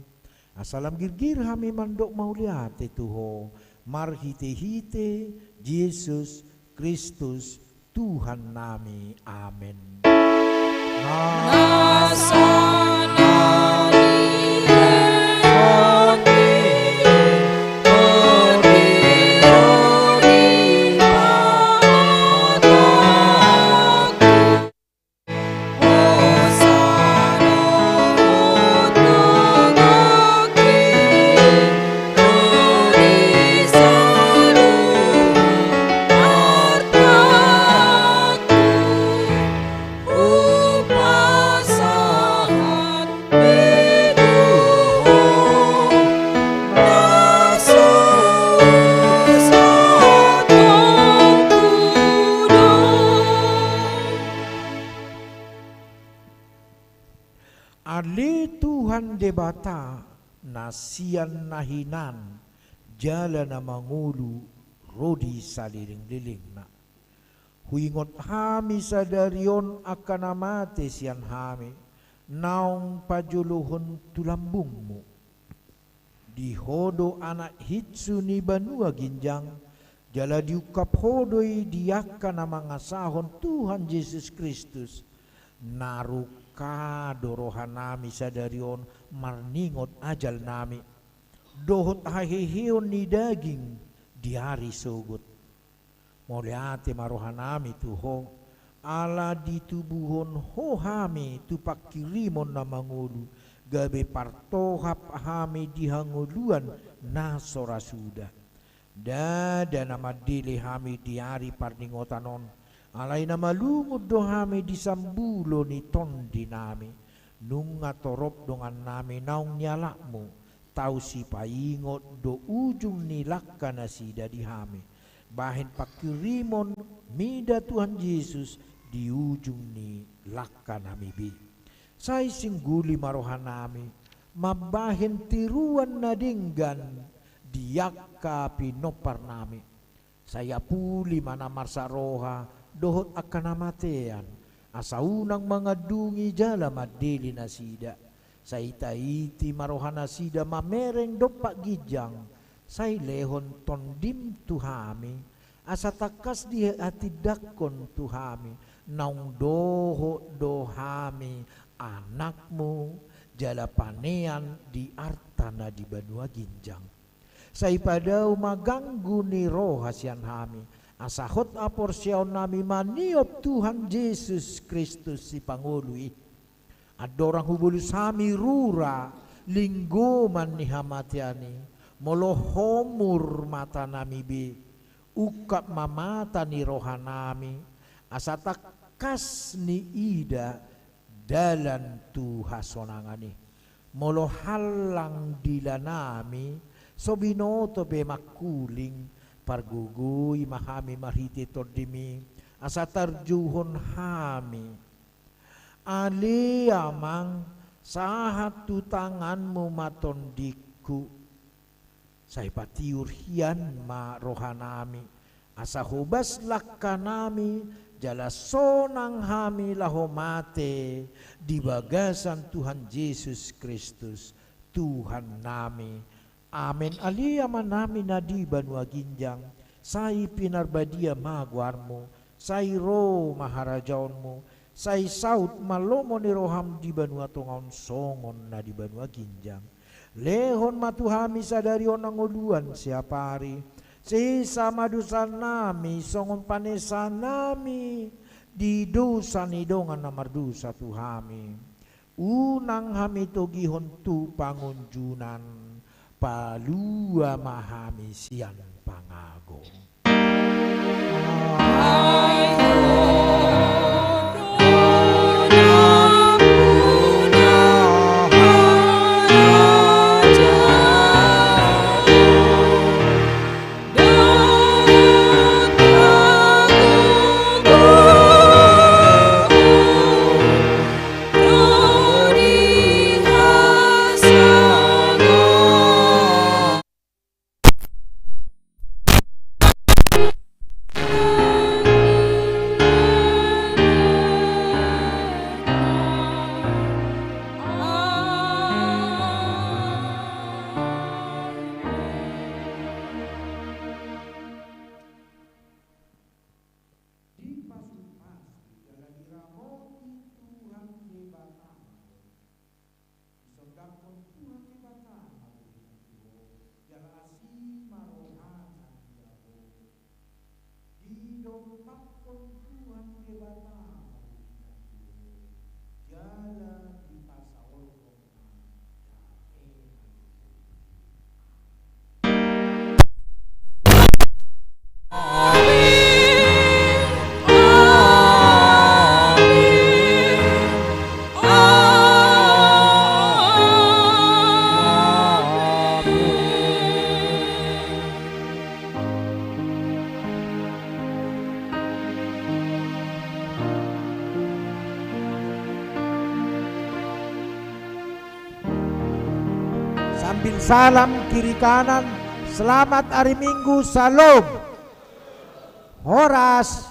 asa lam girgir hami mandok mauliate tu Ho, marhitehite Jesus Kristus Tuhannami. Amen. Ale Tuhan Debata, na sian na hinan jala na mangolu ro di salelenglelengna. Huingot hami sadari on angka na mate sian hami, naung pajolohon tu lambungmu. Di Ho do anak hinsu ni banua ginjang, jala diungkap Ho do i di angka na mangasahon Tuhan Jesus Kristus. Na rungka do rohanami sadari on marningot ajalnami dohot haheheon ni daging di ari sogot. Mauliate ma rohanami tu Ho, ala ditubuhon Ho hami tu pangkirimon na mangolu, gabe partohap hami di hangoluan na so ra suda. Ndada na mandele hami di ari parningotan on, alai na malungun do hami di sambulo ni tondinami. Nunga torop dongannami naung nialapmu, tau sipaingot do ujung ni langka nasida di hami, bahen pangkirimon mida Tuhan Jesus di ujung ni langkanami be. Sai singguli ma rohanami mambahen tiruan na denggan di angka pinomparnami. Sai apuli ma na marsak roha dohot angka na matean, asa unang mangandungi jala mandele nasida. Sai taiti ma rohanasida mamereng dompak ginjang, sai lehon Tondim tu hami, asa tangkas dihatindangkon tu hami, naung dohot do hami anakmu, jala panean di arta na di banua ginjang. Sai padao ma ganggu ni roha sian hami, asa hot haporseaonnami maniop Tuhan Jesus Kristus Sipangolu i. Andorang hubolus hami rura linggoman ni hamatean i, molo homur matanami be, ungkap ma mata ni rohanami, asa tangkas niida dalan tu hasonangan i. Molo hallang dilanami, so binoto be mangkuling, pargogoi ma hami marhite Tondimi, asa tarjouhon hami. Ale Amang, sahat tu tanganmu ma tondingku. Sai patiur hian ma rohanami, asa hobas langkanami, jala sonang hami laho mate di bagasan Tuhan Jesus Kristus, Tuhannami. Amen. Ale Amanami na di banua ginjang, sai pinarbadia ma goarmu, sai ro ma harajaonmu, sai saut ma lomo ni roham di banua tonga on songon na di banua ginjang. Lehon ma tu hami sadari on hangoluan siapari, sesa ma dosanami songon panesanami di dosa ni dongan na mardosa tu hami. Unang hami togihon tu pangunjunan, palua ma hami sian pangago. Dipasupasu jala diramoti Tuhan Debata ma ho. Disondangkon Tuhan Debata ma bohitan tu ho, jala asi ma rohana dia ho. Didompakkon Tuhan Debata ma bohitan tu ho, jala dipasaorhon ma damena. Sambil salam kiri kanan, selamat hari Minggu, salam. Horas.